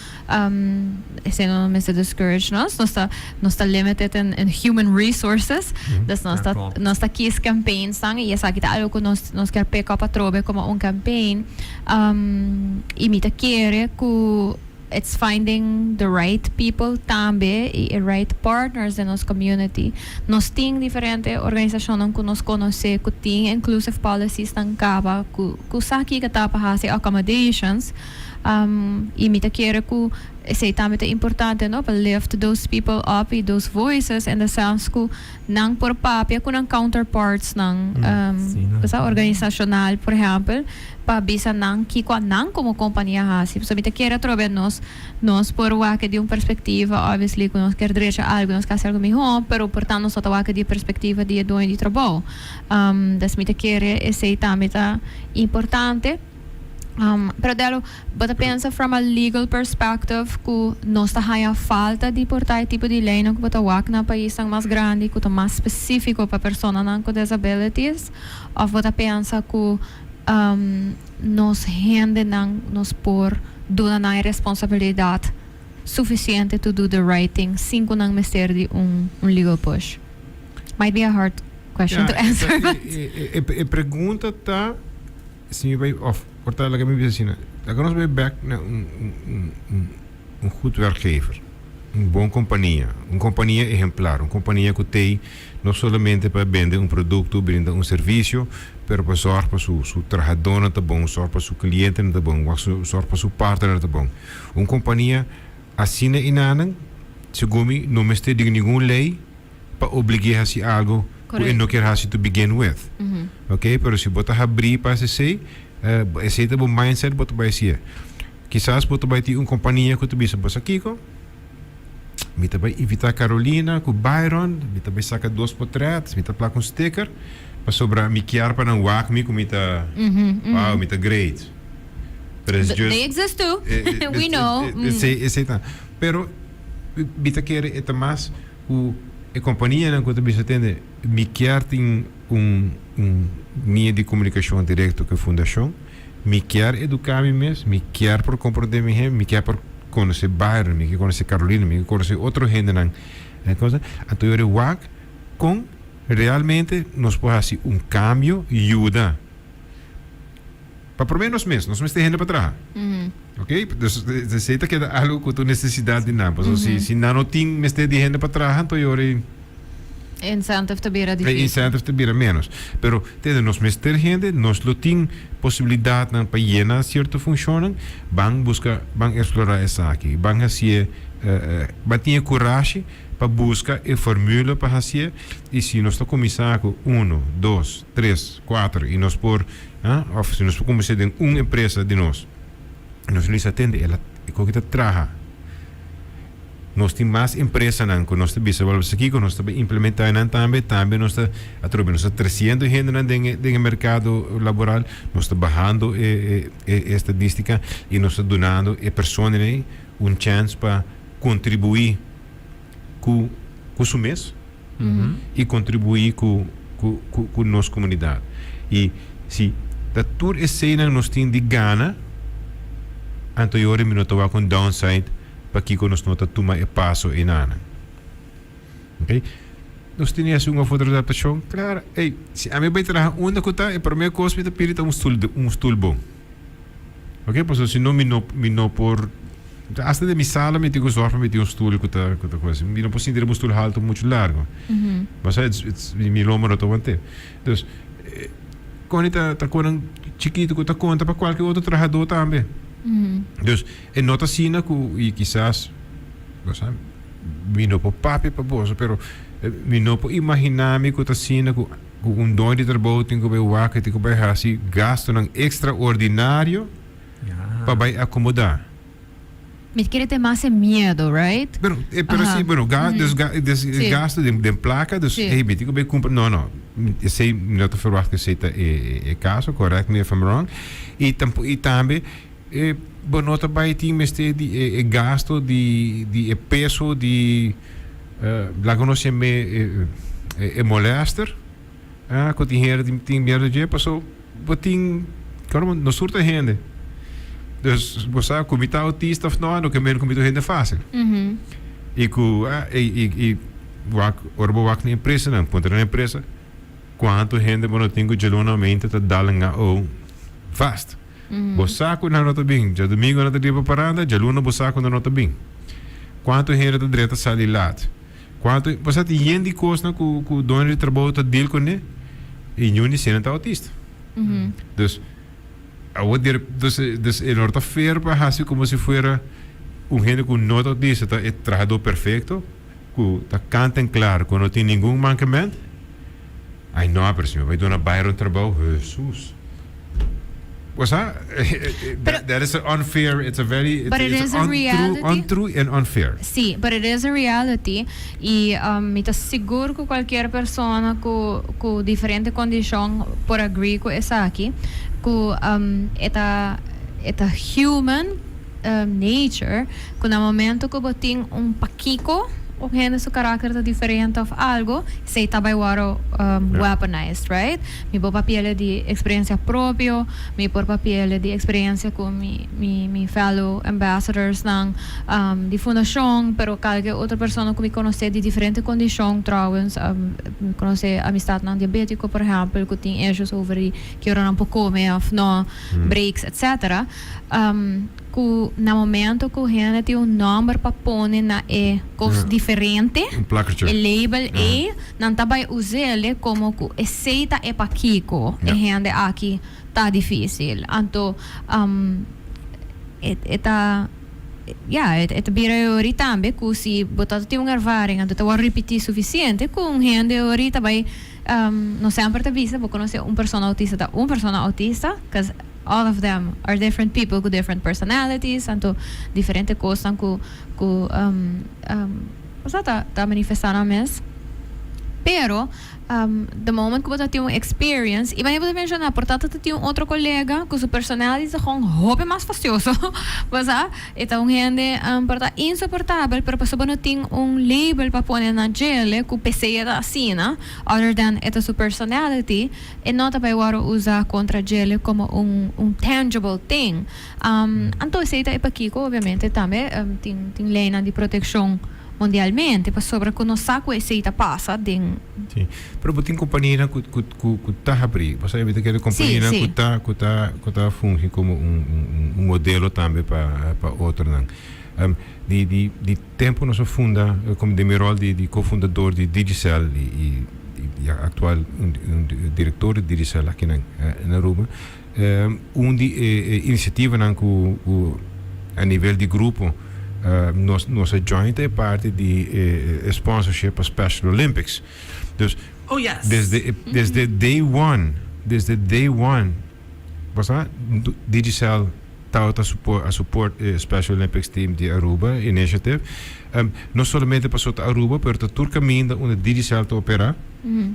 esey no mester discourage nos, nos ta nos ta limited in human resources, dus nos ta nos ta kies campaigns nan y esaki ta algo cu nos nos kier pick up atrobe como un campaign y mi ta kere cu it's finding the right people tambe y e right partners den nos community. Nos tin diferente organisacionnan cu nos conoce cu tin inclusive policies nan caba cu cu sa kico ta pa haci accommodations y mi ta kere cu esey tambe ta importante no pa lift those people up y those voices in the sense cu nan por papia cu nan counterparts nan sa organisacional por ehempel pa bisa nan kico a nan como compania haci. Pasobra mi ta kier atrobe nos nos por wak di un perspectiva obviously cu nos kier drecha algo nos kier haci algo miho pero por tanto nos no ta wak di e perspectiva di e dueño di trabou. Des mi ta kere esey tambe ta importante. Pero Delo, bo ta pensa from a legal perspective cu nos ta haya falta di por ta e tipo di leynan cu bo ta wak na paisnan mas grandi cu ta mas specifico pa personanan cu disabilities? Of bo ta pensa cu nos hendenan nos por duna nan e responsabilidad suficiente to do the right thing sin cu nan mester di un legal push? Might be a hard question to answer but. E pregunta ta si mi bai of por ta laga mi bisa asina laga nos bai bek na un un un goed werkgever un bon kompania un kompania ehemplar un kompania ku tei no solamente pa bende un produkto brinda un servisio pero pa zorg pa su su trahadónan ta bon zorg pa su klientenan ta bon zorg pa su partnernan ta bon un kompania asina i nanan segun mi no mester di ningun lei pa oblig'é hasi algo ku e no kier hasi to begin with. Ok, pero si bo ta habrí pa hasi esei, esei ta bo mindset, bo ta bai hasié. Kisas bo ta bai tin un kompania ku ta bisa bo sa kiko? Mi ta bai invitá Carolina ku Byron, mi ta bai saka dos potret, mi ta plak un sticker, pasobra mi kier pa nan wak mi ku mi ta, wow, mi ta great. Pero it's just They exist too. We know. Esei, esei ta. Pero mi ta kere e ta mas ku e kompanianan ku ta bisa tende, mi kier tin un un nia di komunikashon direkto ku e fundashon. Mi kier eduká mi mes, mi kier por komprondé mi hende, mi kier por konosé Byron, mi kier konosé Carolina, mi kier konosé otro hendenan. Anto yora wak kon realmente nos por hasi un kambio, yuda. Pa promé nos mes, nos mester hende pa traha. Ok, dus esei ta keda algu ku ta un nesesidat di nan. Pasobra si si nan no tin mester di hende pa traha, anto yora E incentive ta bira e difícil. incentive ta bira ménos. Pero tende nos mester hende, nos lo tin posibilidatnan pa yena sierto funshonnan, ban buska, ban eksplorá esaki, ban hasié, ban tin e kurashi pa buska e formula pa hasié, i si nos ta kuminsá ku uno, dos, tres, kuater i nos por, òf si nos por kuminsá den un empresa di nos, nos lo bisa tende el a e koki ta traha. Nos tin mas empresanan ku nos ta bisa wèl kiko nos ta bai implementá nan tambe, tambe nos ta atrobe nos ta tresiendo hendenan den e den e merkado laboral, nos ta bahando e e e estadistika i nos ta dunando e personanan ei un chèns pa kontribuí ku ku su mes i kontribuí ku ku ku ku nos komunidat. I si ta tur eseinan nos tin di gana, anto yora mi no ta wak un downside pakiko nos no ta tuma e paso enanan. Ok? Nos tin hasi un of otro adaptashon? Klaro. Ey, si ami bai traha unda ku ta, e promé kos mi ta pidi ta un stul, un stul bon. Ok? Pasobra si no mi no, mi no por, asta den mi sala mi tin ku zòrg pa mi tin un stul ku ta, ku ta kos. Mi no por sinti riba un stul haltu muchu largu. Pasobra it's, it's, mi lomba no ta want'é. Dus, koni ta, ta konan chikitu ku ta konta pa kualke otro trahadó tambe. Dus, E no ta asina ku, i kisas, bo sa, mi no por papia pa boso, pero mi no por imaginá mi ku ta asina ku ku un doño di trabou tin ku bai wak i tin ku bai hasi gastunan ekstraordinario pa bai akomodá. Mi ta kere ta e mas e miedo, right? Pero, pero si, bueno, ga, dus ga, dus gastu den den plaka, dus hey, mi tin ku bai kumpra, no, no, esei mi no ta ferwagt ku esei ta e e kaso, correct me if I'm wrong, i tampo i tambe E bo no ta bai tin mester di e e gasto di di e peso di laga nos yam'é e e molester ah ku tin hende tin tin miedu dje paso bo tin kòrda nos tur ta hende dus bo sa ku mi ta autista òf no no ke men ku mi ta un hende fásil i ku ah i i i wak ora bo wak na empresanan puntra na empresa kuantu hende bo no tin ku djalunamente ta dal nga ou vast. Bo sa ku nan no ta bin. Djadumingu nan ta riba paranda, djaluna bo sa ku nan no ta bin. Kuantu hende ta drenta sali lat? Kuantu, bo sa tin yen di kosnan ku ku doño di trabou ta deal kuné i niun di esei nan ta autista. Dus, awor di dus dus e no ta fair pa hasi komo si fuera un hende ku no ta autista ta e trahadó perfekto ku ta kant en klar ku no tin ningun mankement. Ai no, pero si mi bai duna Byron trabou, Hesus. Bo sa, that, that is a unfair, it's a very, it's, But it it's is a untrue, reality. untrue and unfair. Sí, but it is a reality y um, mi ta sigur cu cualkier persona cu cu diferente condicion por agree cu esaki, cu um, e ta e ta human um, nature cu na momento cu bo tin un pakico un hende su karakter ta diferente of algo, esey ta bay worde um, weaponized, right? Mi por papiele di experiencia propio, mi por papiele di experiencia cu mi mi mi fellow ambassadors nan di fundacion, pero calke otro persona cu mi conoce di diferente condicion trouwens, mi conoce amistadnan diabetico por ehempel cu tin issues over di ki ora nan por come of no, breaks etc. Cu na momento cu hende tin un nomber pa pone na e cos diferente, e label ey, nan ta bay usele como cu esey ta e pakico e hende aki ta dificil. Anto e ta, ya, e ta bira e ori tambe cu si bo ta tin un ervaring anto ta worde ripiti suficiente cu un hende ori ta bay, no semper ta bisa bo conoce un persona autista ta un persona autista, cause all of them are different people cu different personalities, anto diferente cosnan cu cu. Osea ta ta manifesta nan mes. Pero the moment ku bo ta tin un experience i manera bo ta menshona por ta ta tin un otro kolega ku su personality ta gewoon hopi mas fastioso bo sa e ta un hende por ta insoportabel pero pasobra bo no tin un label pa pone na djele ku p'esei e ta asina other than e ta su personality e no ta bai wòrdu usa kontra djele komo un un tangible thing. Anto esei ta e pakiko obviamente tambe tin tin leynan di protekshon mundialmente pasobra ku nos sa ku esei ta pasa den. Si, pero bo tin kompanianan ku ku ku ku ta habrí. Bo sa mi ta kere kompanianan ku ta ku ta ku ta fungi komo un un un modelo tambe pa pa otronan. Di di di tempu nos a funda komo den mi ròl di di kofundador di Digicel i i i aktual un un direktor di Digicel akinan na Aruba. Un di e inisiativanan ku a nivel di grupo nos nos a join ta e parti di e sponsorship pa Special Olympics. Dus desde desde day one desde day one bo sa Digicel tabata a support e Special Olympics team di Aruba initiative. No solamente pasobra ta Aruba pero ta tur kaminda unda Digicel ta opera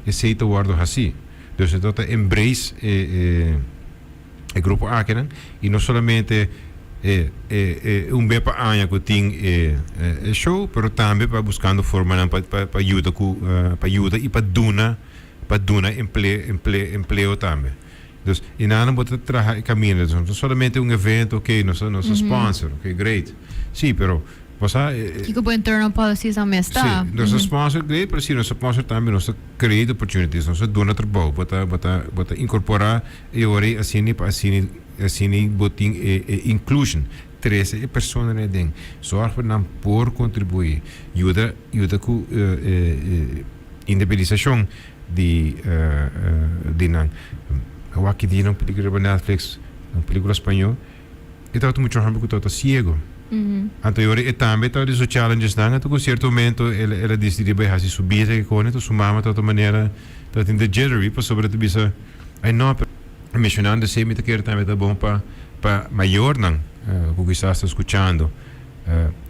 esei ta wòrdu hasi. Dus e ta embrace e e e grupo akinan y no solamente e e e un be pa aña cu tin e e show pero tambe pa buscando formanan pa pa pa yuda cu pa yuda y pa duna pa duna emple emple empleo tambe. Dus y nan bo ta traha e caminda dus no solamente un evento ok nos nos a sponsor ok great si pero Bo sa e. Kiko bo internal policies a mes ta? Si, nos a sponsor great, pero si nos a sponsor tambe nos ta create opportunities, nos ta duna trabou, bo ta bo ta bo ta incorpora e ora ei asina pa asina asina bo tin e e inclusion, trece e personanan aden, zorg pa nan por contribui, yuda yuda cu e e independisacion di di nan. Awor aki di un pelicula riba Netflix, un pelicula spañol. E tabata mucho homber cu tabata ciego. Anto e ora e tambe tabata di su challenges nan, anto cu cierto momento el el a dicidi bay haci su bida ke con, anto su mama tabata manera tabatin de jittery pasobra e ta bisa ay no pero mencionando esey mi ta kere tambe ta bon pa pa mayornan cu kisas ta scuchando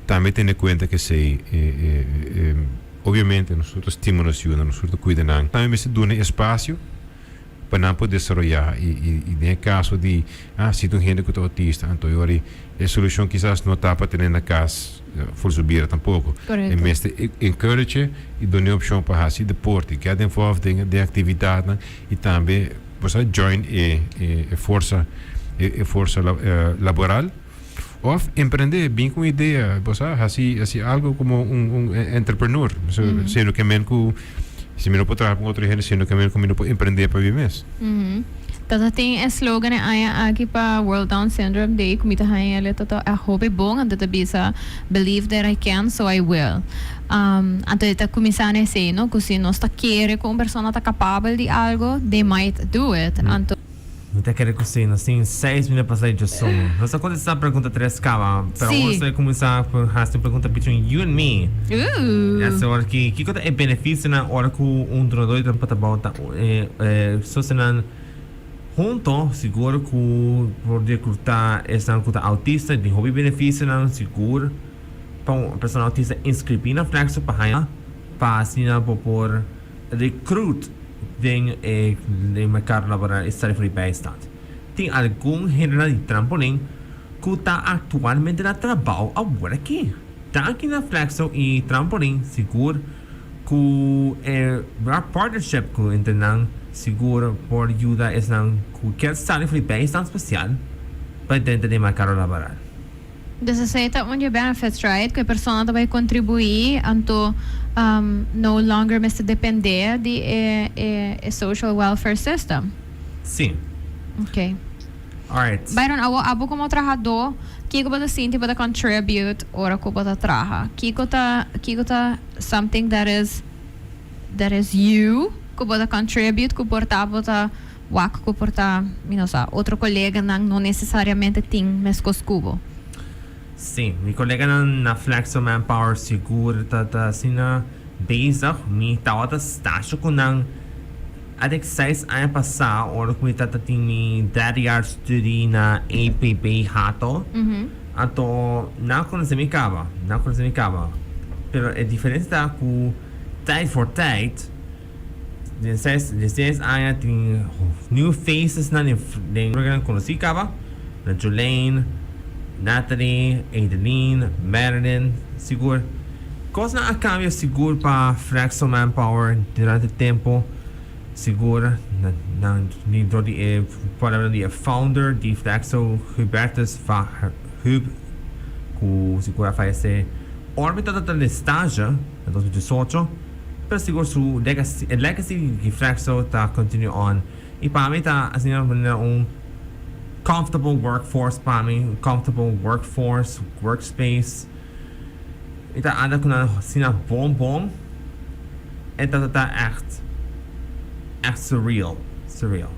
tambe tene cuenta ke esey e e obviamente nos tur ta stima nos yunan nos tur ta cuida nan tambe mester duna espacio pa nan por desaroyá i i den e kaso di ah si ta un hende ku ta outista anto e ora e solushon kisas no ta pa tene na kas for su bira tampoko. E mester encourage i duna e opshon pa hasi deporte, get involved den den aktividatnan i tambe bo sa join e e forsa e forsa laboral òf emprende bin ku un idea bo sa hasi hasi algo komo un un entrepreneur siendo ke men ku si mi no por traha pa un otro hende siendo ke men ku mi no por emprende pa mi mes. Tata tin e slogan e aña aki pa World Down Syndrome Day ku mi ta haña el e ta a hopi bon anto ta bisa believe that I can so I will anto e ta kuminsá na esei no ku si nos ta kere ku un persona ta kapabel di algo they might do it anto. Mi ta kere ku si nos tin seis minut pa sali djosun. Nos a kontestá pregunta tres kaba, pero awor nos ta kuminsá ku hasi un pregunta between you and me. Esei ora ki kiko ta e benefisionan ora ku un dunadó di trabou ta sosionan hunto sigur ku por rekrutá esnan ku ta autista tin hopi benefisionan sigur pa un persona autista inskribí na Flexo pa haña pa asina bo por Recruit den e mercado laboral e sali for di bijstand. Tin algun hendenan di trampolin cu ta actualmente na trabao awor aki. Danki na Flexo y Trampolin sigur cu e partnership cu entre nan sigur por yuda esnan cu kier sali for di bijstand special pa drenta den mercado laboral. Dus esei ta un di e benefits, right? Ku e persona ta bai kontribuí, anto no longer mester dependé di e e social welfare system. Sí. Ok. Alright. Byron, awor abo komo trahadó, kiko bo ta sinti bo ta contribute ora ku bo ta traha? Kiko ta kiko ta something that is that is you ku bo ta contribute ku por ta bo ta Wak ku por ta, mi no sa, otro koleganan no nesesariamente tin meskos ku bo. Sí, mi koleganan na Flexo Manpower sigur ta ta asina bezig. Mi tabata stasha ku nan adek seis aña pasá ora ku mi tata tin mi derde jaar studie na EPB Hato. Anto nan a konosé mi kaba, nan a konosé mi kaba. Pero e diferencia ta cu tijd voor tijd, den seis, den 6 aña tin new faces nan den program conoci caba. Na Jolene, Natalie, Adeline, Madeline, sigur. Cosnan a cambia sigur pa Flexo Manpower durante tempo. Sigur, na na di e palabra di e founder di Flexo, Hubertus van Hub, cu sigur a fayece ora mi tabata den stage na 2018, pero sigur su legacy, e legacy di Flexo ta continue on. Y pa mi ta asina manera un comfortable workforce pa mi, un comfortable workforce, workspace. Y ta anda cu nan asina bon bon. En dat ta echt, echt surreal, surreal.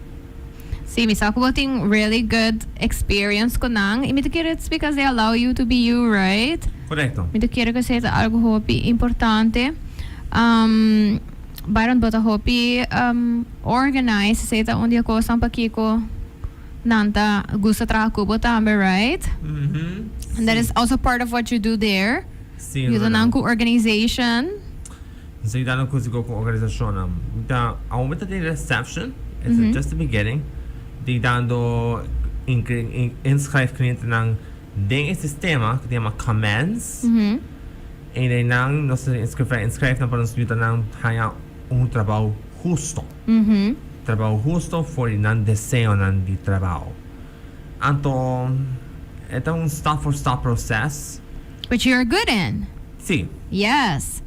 Si, mi sa cu tin really good experience cu nan. Y mi ta kere it's because they allow you to be you, right? Corecto. Mi ta kere cu esey ta algo hopi importante. Byron, bo ta hopi organize, esey ta un di e cosnan pakico nan ta gusta traha cu bo tambe, right? Mhm. And that is also part of what you do there. Si, You do cu organization. Si, dando cu cu organisacion. Da, a momento di reception, it's just the beginning. Di dando inschrijf cliënten den e sistema cu ta yama Commands. Y dan nan nos inschrijf nan pa nos yuda nan haya un trabou husto. Trabou husto for nan deseonan di trabou. Anto, e un stap for stap proces. Which you're good in. Si. Yes.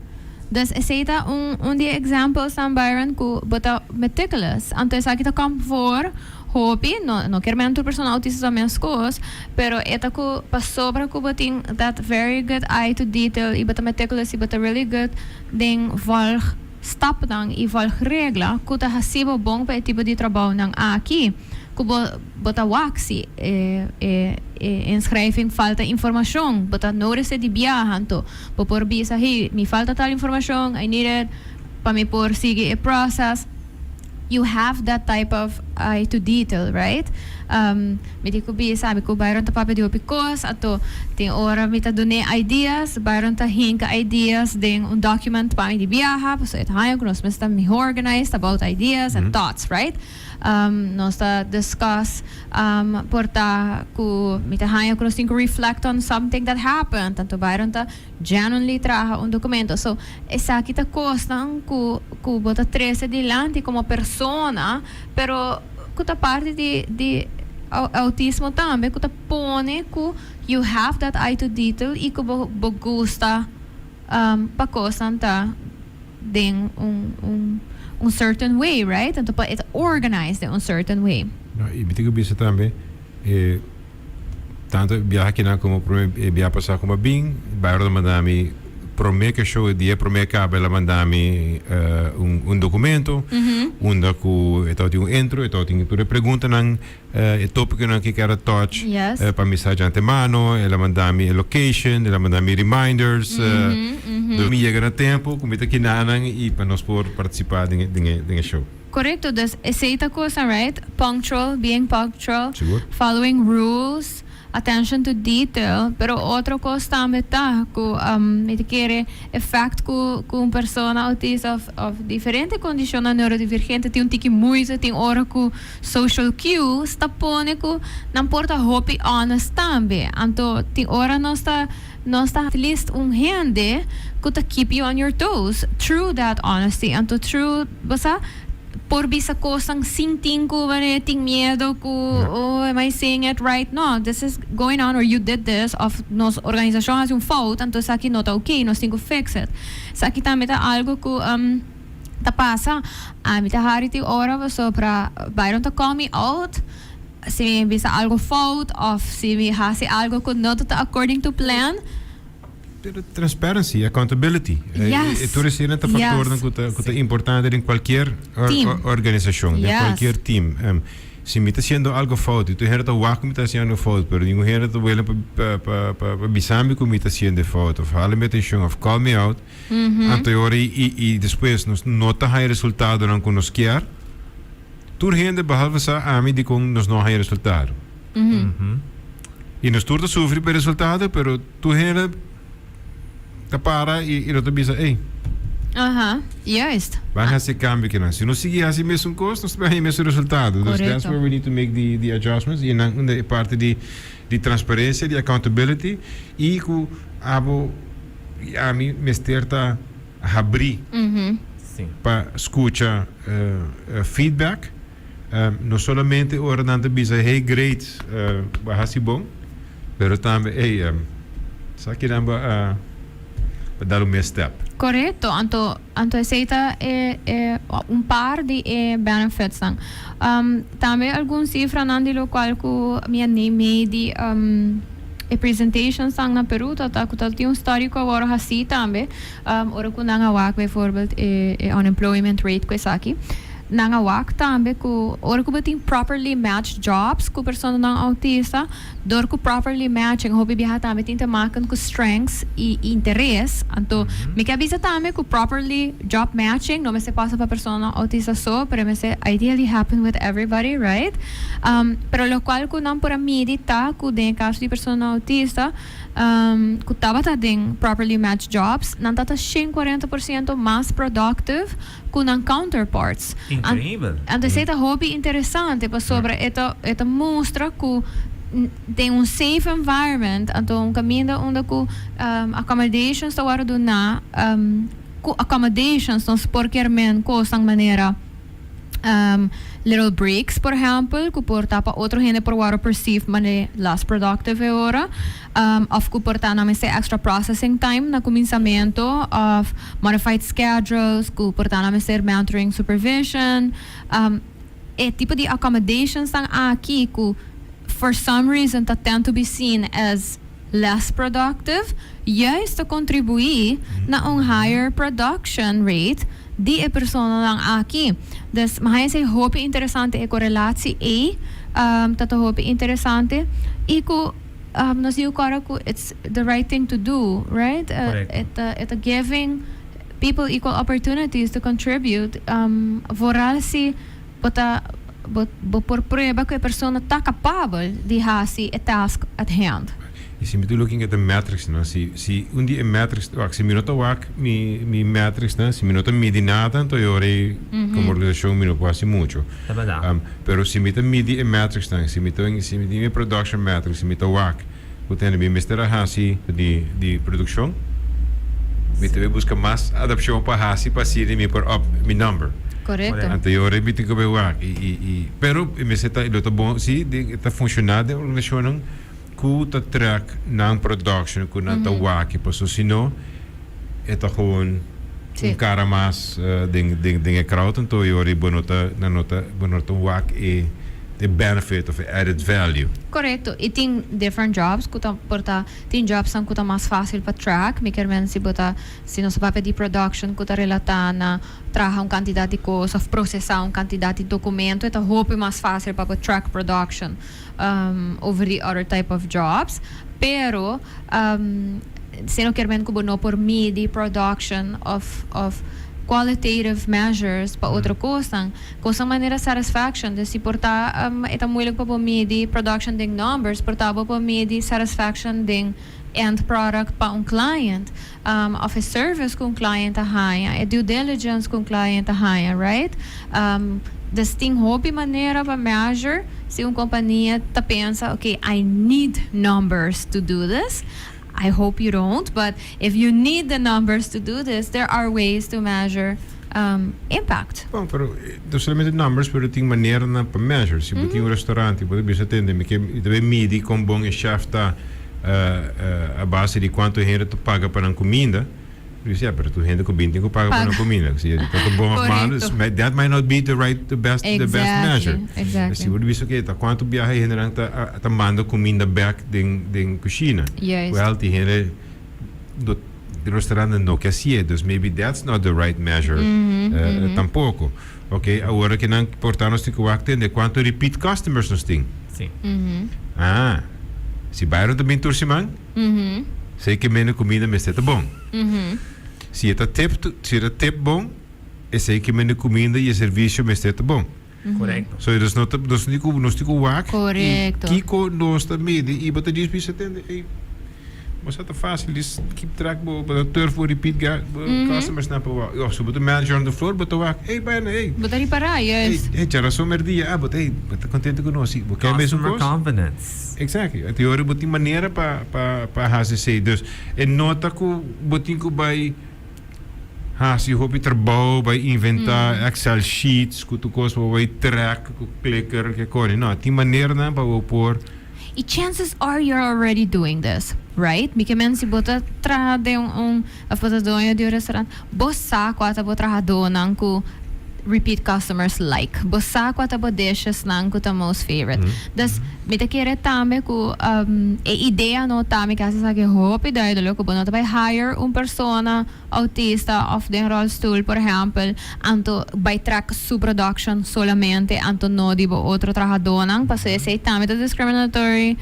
Dus esey ta un di examples nan, Byron, cu bo ta meticulous. Anto esaki ta come for hopi, no kier men tur persona autista ta mes cos, pero e ta cu pasobra cu bo tin that very good eye to detail y bo ta meticulous y bo ta really good den volg stapnan y volg regla cu ta haci bo bon pa e tipo di trabounan aki. Cu bo ta wak si e inschrijving falta informacion, bo ta notice di biaha, anto bo por bisa, "Hey, mi falta tal informacion, I need it pa mi por sigui e process." You have that type of eye to detail, right? Mi di cu bisa, mi cu Byron ta papia di hopi cos, anto tin ora mi ta dune ideas, Byron ta hinka ideas den un document pa mi di biaha, so e ta haya cu nos mester mihor organized about ideas and thoughts, right? Nos ta discuss por ta cu mi ta haya cu nos tin cu reflect on something that happened, anto Byron ta genuinely traha un documento. So, esaki ta cosnan cu bo ta trece dilanti como persona, pero cu ta parti di autismo tambe, cu ta pone cu you have that eye to detail y cu bo gusta pa cosnan ta den un certain way, right? Anto pa it organized in un certain way. No, y mi tin cu bisa tambe, tanto biaha akinan como biaha pasa como bin, Byron a manda mi prome cu show, dia prome caba el a manda mi un documento, unda cu e tin un intro, e tin tur e preguntanan, e topiconan cu kier touch, pa mi sa di antemano, el a manda mi e location, el a manda mi reminders, mi yega na tempo, cu mi ta kinanan y pa nos por participa den e show. Corecto, dus esey ta cosa, right? Punctual, being punctual, Sigur. Following rules, attention to detail, pero otro cos tambe ta cu mi ta kere effect cu un persona autista of diferente condicion neurodivergente tin un tiki moeite, tin ora cu social cues ta pone cu nan por ta hopi honest tambe. Anto tin ora nos ta at least un hende cu ta keep you on your toes through that honesty. Anto through bo sa por bisa cosnan sin tin cu wanneer tin miedo cu, "Oh, am I saying it right? No, this is going on," or "You did this," of "Nos organisacion a haci un fout, anto esaki no ta okay, nos tin cu fix it." Esaki tambe ta algo cu ta pasa. Ami ta hari tin ora pasobra Byron ta call me out si mi bisa algo fout of si mi haci algo cu no ta according to plan. Pero transparency, accountability. Yes. E tur esey ta factor cu ta importante den cualkier Team. Organisacion, den cualkier team. Si mi ta haciendo algo fout, y tur hende ta wak cu mi ta haciendo fout, pero ningun hende ta willing pa bisa mi cu mi ta haciendo fout, of hala mi atencion, of call me out. Anto y despues nos no ta haya resultadonan cu nos kier. Tur hende behalve sa ami di con nos no haya resultado. Y nos tur ta sufri pa resultado, pero tur hende ta para y y ta bisa, "Hey, Aha, juist. Ban haci cambio cu nan. Si nos sigui haci mesun cos, nos ta bay mesun resultado." Dus that's where we need to make the adjustments. Y nan e parte di transparencia, di accountability y cu abo ami mester ta habri pa scucha feedback. No solamente ora nan ta bisa, "Hey, great, bo a haci bon," pero tambe, "Hey, sa ki nan bo a dal un misstep." Correcto. Anto esey ta un par di e benefits nan. Tambe algun cifra nan di locual cu mi a neem mee di e presentations nan na Peru ta cu ta tin un study cu awor haci tambe, ora cu nan a wak bijvoorbeeld e unemployment rate cu esaki. Nan a wak tambe cu ora cu bo tin properly matched jobs cu persona nan autista, door cu properly matching hopi biaha tambe tin te maken cu strengths y interes. Anto, mi kier bisa tambe cu properly job matching no mester pasa pa persona nan autista so, pero mester ideally happen with everybody, right? Pero locual cu nan por a midi ta cu den caso di persona nan autista cu tabata den properly matched jobs, nan tata 140% mas productive cu nan counterparts. Increibel. Anto esey ta hopi interesante pasobra e ta mustra cu den un safe environment, anto un caminda unda cu accommodations ta wordo duna, cu accommodations nos por kiermen cosnan manera little breaks, por ehempel, cu por ta pa otro hende por wordo perceive manera less productive e ora, of cu por ta nan mester extra processing time na cuminsamento, of modified schedules, cu por ta nan mester mentoring, supervision, e tipo di accommodations nan aki cu for some reason ta tend to be seen as less productive, juist ta contribui na un higher production rate di e persona nan aki. Dus mi a haya hopi interesante e correlatie e ta hopi interesante y cu nos di cu it's the right thing to do, right? Correct. It giving people equal opportunities to contribute. Vooral si bo ta bo por prueba cu e persona ta capabel di haci e task at hand. Y si mi ta looking at the metrics, no? Si un di e metrics, wak, si mi no ta wak mi metrics, no? Si mi no ta midi nada, anto yo como organisacion mi no por haci mucho. Ta berdad. Pero si mi ta midi e metrics, no? Si mi tin mi production metrics, si mi ta wak, cu tin mi mester hasi di produccion, mi ta busca mas adaptacion pa hasi pa asina mi por up mi number. Anto yo mi tin cu bay wak. Y pero mi ta lo ta bon, si, ta funciona den organisacion cu ta track nan production, cu nan ta wak, paso si no, e ta gewoon un cara mas den e crowd, anto yo bo no ta nan no ta bo no ta wak e the benefit of added value. Correcto. Y tin different jobs cu ta por ta tin jobs cu ta mas facil pa track. Mi kiermen si bo ta si nos papia di production cu ta relata na traha un cantidad di cos of procesa un cantidad di documento, e ta hopi mas facil pa track production over the other type of jobs. Pero esey no kiermen cu no por midi production of qualitative measures pa otro cos, cos manera satisfaction. Dus si por ta e ta moeilijk pa midi production den numbers, por ta pa midi satisfaction den end product pa un client, of a service cu un client a haya, e due diligence cu un client a haya, right? Dus tin hopi manera pa measure si un compania ta pensa, "Okay, I need numbers to do this." I hope you don't, but if you need the numbers to do this, there are ways to measure impact. Bon, pero no solamente numbers, pero tin manera na pa measure. Si bo tin un restaurant, bo ta tende, mi kier debe midi con bon e chef ta a base di cuanto hende ta paga pa nan cuminda. Dus ja, pero tur hende cu bin tin cu paga pa nan cuminda. Si ta bon of malo, that might not be the best measure. Si bo bisa cu ta cuanto biaha hende nan ta manda cuminda back den cushina. Well, tin hende di restaurant no kier haci, dus maybe that's not the right measure tampoco. Ok, awor cu nan por ta nos tin cu tende cuanto repeat customers nos tin. Ah, si Byron tambe tur siman, esey kiermen cuminda mester ta bon. Si ta tip, si ta tip bon, esey kiermen cuminda y servicio mester ta bon. So, dus no ta, nos tin cu wak. Kico nos ta midi y bo ta bisa tende, hey, Bo sa ta fácil, just keep track bo bo ta turf bo repeat ga bo customers nan pa wak. Of si bo ta manager on the floor bo ta wak, hey Byron, hey. Bo ta ripará, Hey, juist. hey, djarason merdia, ah, bo ta hey, bo ta contento cu nos, si. Bo ke mesun Customer cos? confidence. Exactly. Anto e ora bo tin manera pa pa pa hasi esei. Dus e no ta cu bo tin cu bai hasi hopi trabou, bai inventa Excel sheets cu tur cos pa bo bai track cu clicker ke coni. No, tin maneranan pa bo por. Y chances are you're already doing this, right? Mi ke men si bo ta traha den un of bo ta doño di un restaurant, bo sa cua ta bo trahadonan cu repeat customers like. Bo sa cua ta bo dishesnan cu ta most favorite. Dus mi ta kere tambe cu e idea no ta, mi ke haci esaki hopi duidelijk, cu bo no ta bay hire un persona autista of den rolstoel por ehempel, anto bay trek su production solamente anto no di bo otro trahadonan, pasobra esey tambe ta discriminatory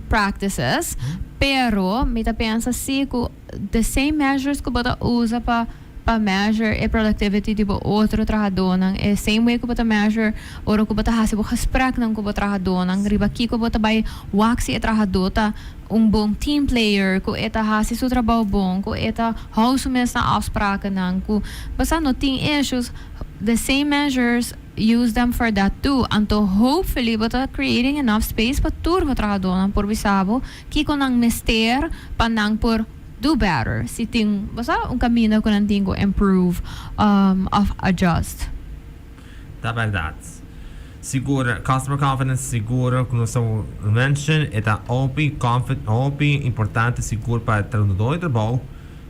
practices. Pero mi ta pensa si cu the same measures cu bo ta usa pa pa measure e productivity di bo otro trahadonan, e same way cu bo ta measure ora cu bo ta haci bo gespreknan cu bo trahadonan riba kico bo ta bay wak si e trahado ta un bon team player, cu e ta haci su trabou bon, cu e ta hou su mes na afsprakennan, cu bo sa no tin issues, the same measures, use them for that too. Anto hopefully bo ta creating enough space pa tur bo trahadonan por bisa bo kico nan mester pa nan por do better, si tin, bo sa, un caminda cu nan tin cu improve of adjust. Ta berdad. Sigur, customer confidence sigur cu nos a mention e ta hopi hopi importante sigur pa e trahador di trabou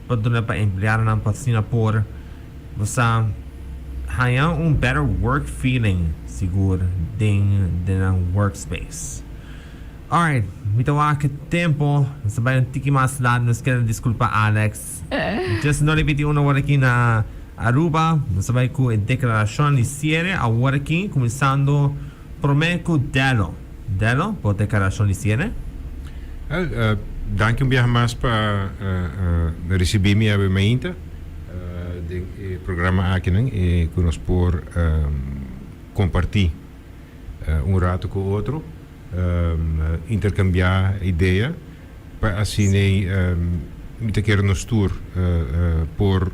pa duna pa empleadonan pa asina por bo sa haya un better work feeling sigur den den nan workspace. Alright, mi ta wak tempo nos ta bay un tiki mas laat nos kier disculpa Alex. Just no ripiti uno awor aki na Aruba. Nos ta bai ku e deklarashon di siere awor aki, kuminsando promé ku Dello. Dello, bo deklarashon di siere. Wel, danki un biaha mas pa risibí mi awe mainta den e programa akinan i ku nos por kompartí un rato ku otro, interkambiá idea pa asina mi ta kere nos tur por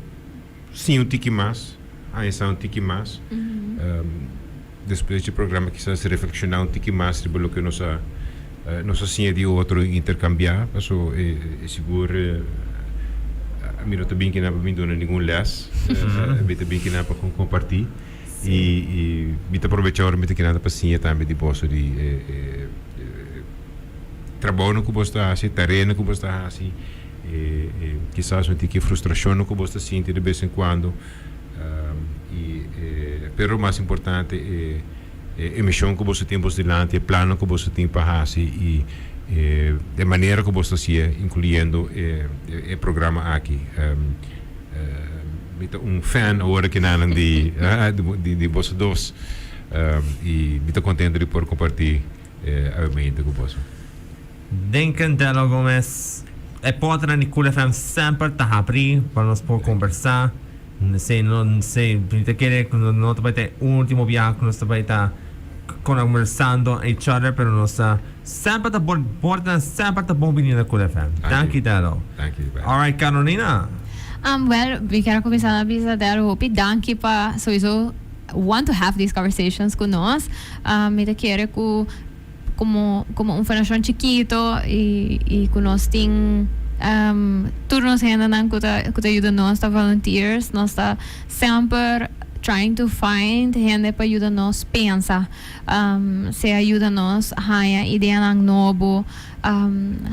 siña un tiki mas, haña sa un tiki mas. Despues di programa kisas reflekshoná un tiki mas riba loke nos a nos a siña di otro i interkambiá. Paso e sigur mi no ta bin kinan pa bin duna ningun lès. Mi ta bin kinan pa kompartí i mi ta probechá ora mi ta kinan pa siña tambe di boso di e trabounan ku boso ta hasi, tareanan ku boso ta hasi. E kisas un tiki frustrashonnan ku bo ta sinti de bes en kuando i e pero mas importante e e mishon ku boso tin bos dilanti, e plannan ku boso tin pa hasi i e manera ku boso ta hasié inkluyendo e e programa aki. Mi ta un fan awor aki nan di di boso dos i mi ta kontento di por kompartí e awemento ku boso. Duncan Dello Gomez, E portanan di Cool FM semper ta habrí pa nos por kombersá. Esei no esei mi ta kere ku no ta bai ta e último biaha ku nos ta bai ta kombersando each other pero nos ta semper ta por portanan semper ta bon bini na Cool FM. Danki Dello. Danki. Alright Carolina. Well mi kier a kuminsá na bisa Dello hopi danki pa souiso want to have these conversations ku nos. Mi ta kere ku. Como como un fundacion chikito y y cu nos tin tur nos hendenan cu ta cu ta yuda nos ta volunteers nos ta semper trying to find hende pa yuda nos pensa sea yuda nos haya ideanan nobo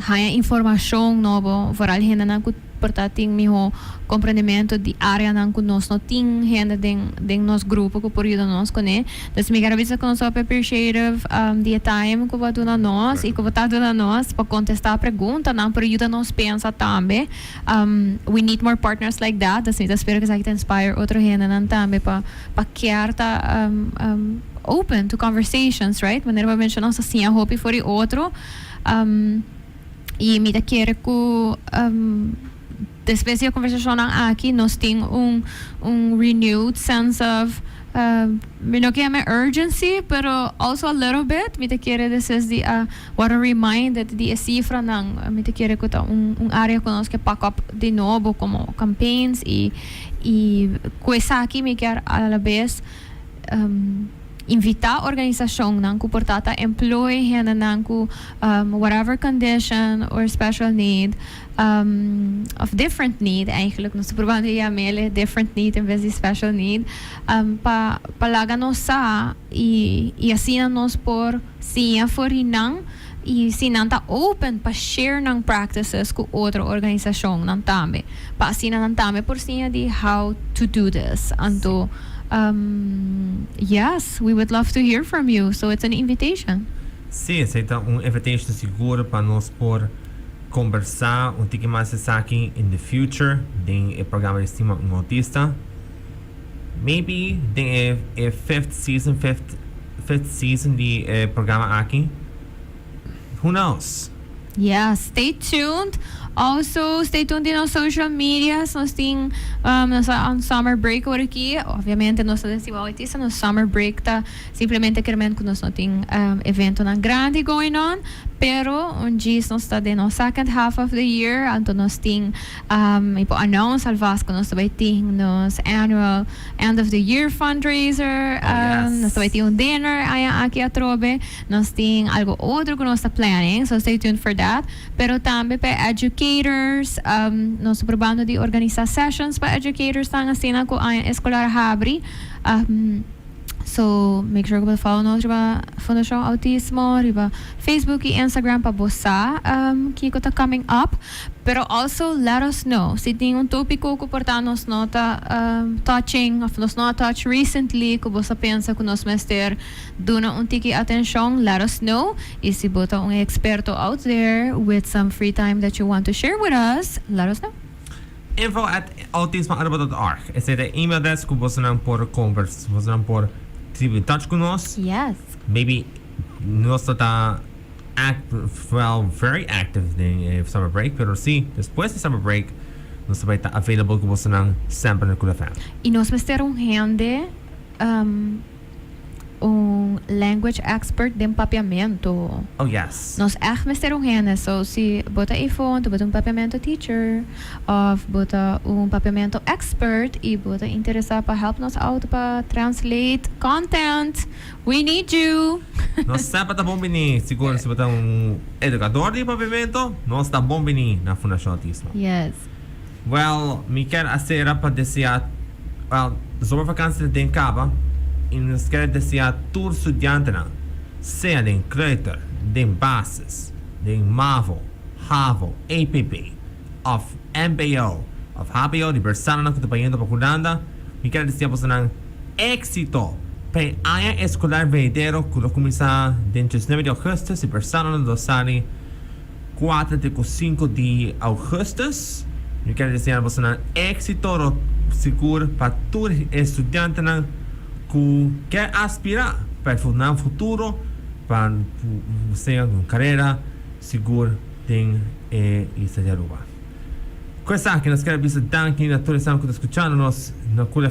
haya informacion nobo vooral hendenan cu por ta tin miho comprendemento di areanan cu nos no tin hende den den nos grupo cu por yuda nos cune. Entonces mi kier bisa cu nos hopi appreciative di e time cu bo a duna nos y cu bo ta duna nos pa contesta preguntanan pero yuda nos pensa tambe. We need more partners like that. Dus mi ta spera cu esaki ta inspire otro hendenan tambe pa pa kier ta open to conversations, right? Manera bo a menciona nos ta siña hopi for di otro. Y mi ta kere cu despues di e conversacionnan aki nos tin un un renewed sense of Mi no kier urgency, pero also a little bit. Mi ta kere this is the what a reminded di e cifranan. Mi ta kere cu ta un area cu nos kier pak up di nobo como campaigns y cu esaki mi kier a la vez invita organisacionnan cu por ta employ hendenan cu whatever condition or special need of different need eigenlijk. Nos ta probando yam'e different need en bes di special need pa laga nos sa y asina nos por siña for di nan y si nan ta open pa share nan practices cu otro organisacionnan tambe, pa asina nan tambe por siña di how to do this. Anto yes, we would love to hear from you, so it's an invitation. Si, esey ta un invitation sigur pa nos por conversa un tiki mas esaki in the future den e programa di Stima un Autista. Maybe den e fifth season, fifth season di e programa aki. Who knows? Yeah, stay tuned. Also, stay tuned in our social media. Nos tin nos on summer break awor aki. Obviamente, nos ta den Autista, nos summer break ta simplemente kiermen cu nos no tin eventonan grandi going on. Pero un djis nos ta den nos second half of the year, anto nos tin mi por announce alvast cu nos ta bay tin nos annual end of the year fundraiser. Oh, yes. Nos ta bay tin un dinner aya aki atrobe. Nos tin algo otro cu nos ta planning, so stay tuned for that. Pero tambe pa educators, nos ta probando di organisa sessions pa educators tan asina cu aña escolar habri. So make sure cu bo follow nos riba Fundacion Autismo, riba Facebook y Instagram pa bo sa kico ta coming up. Pero also let us know si tin un topico cu por ta nos no ta touching of nos no a touch recently cu bo sa pensa cu nos mester duna un tiki atencion, let us know. Y si bo ta un experto out there with some free time that you want to share with us, let us know. info@autismoaruba.org. Esey ta e email address cu bosonan por conversa, bosonan por keep in touch cu nos. Yes. Maybe nos ta act, well, very active den e summer break, pero si, despues di summer break, nos ta bay ta available cu bosonan semper na Cool FM. Y nos mester un hende, un language expert den papiamento. Oh, yes. Nos echt mester un hende. So, si bo ta ifo, bo ta un papiamento teacher, of bo ta un papiamento expert y bo ta interesa pa help nos out pa translate content, we need you. Nos semper ta bon bini, sigur si bo ta un educador di papiamento, nos ta bon bini na Fundacion Autismo. Yes. Well, mi kier a cera pa desea, well, zomervakantie ta den caba y nos kier desea tur studiantenan, sea den kleuter, den basis, den MAVO, HAVO, APB, of MBO, of HBO, di personanan cu ta bayendo pa Hulanda, mi kier desea bosonan exito pa e aña escolar venidero cu lo cuminsa den 19 di augustus y personanan lo sali 4 te cu 5 di augustus. Mi kier desea bosonan exito sigur pa tur estudiantenan cu kier aspira pa nan futuro, pa sea un carera sigur den e isla di Aruba. Cu esaki nos kier bisa danki na tur esnan cu ta scuchando nos na Cool.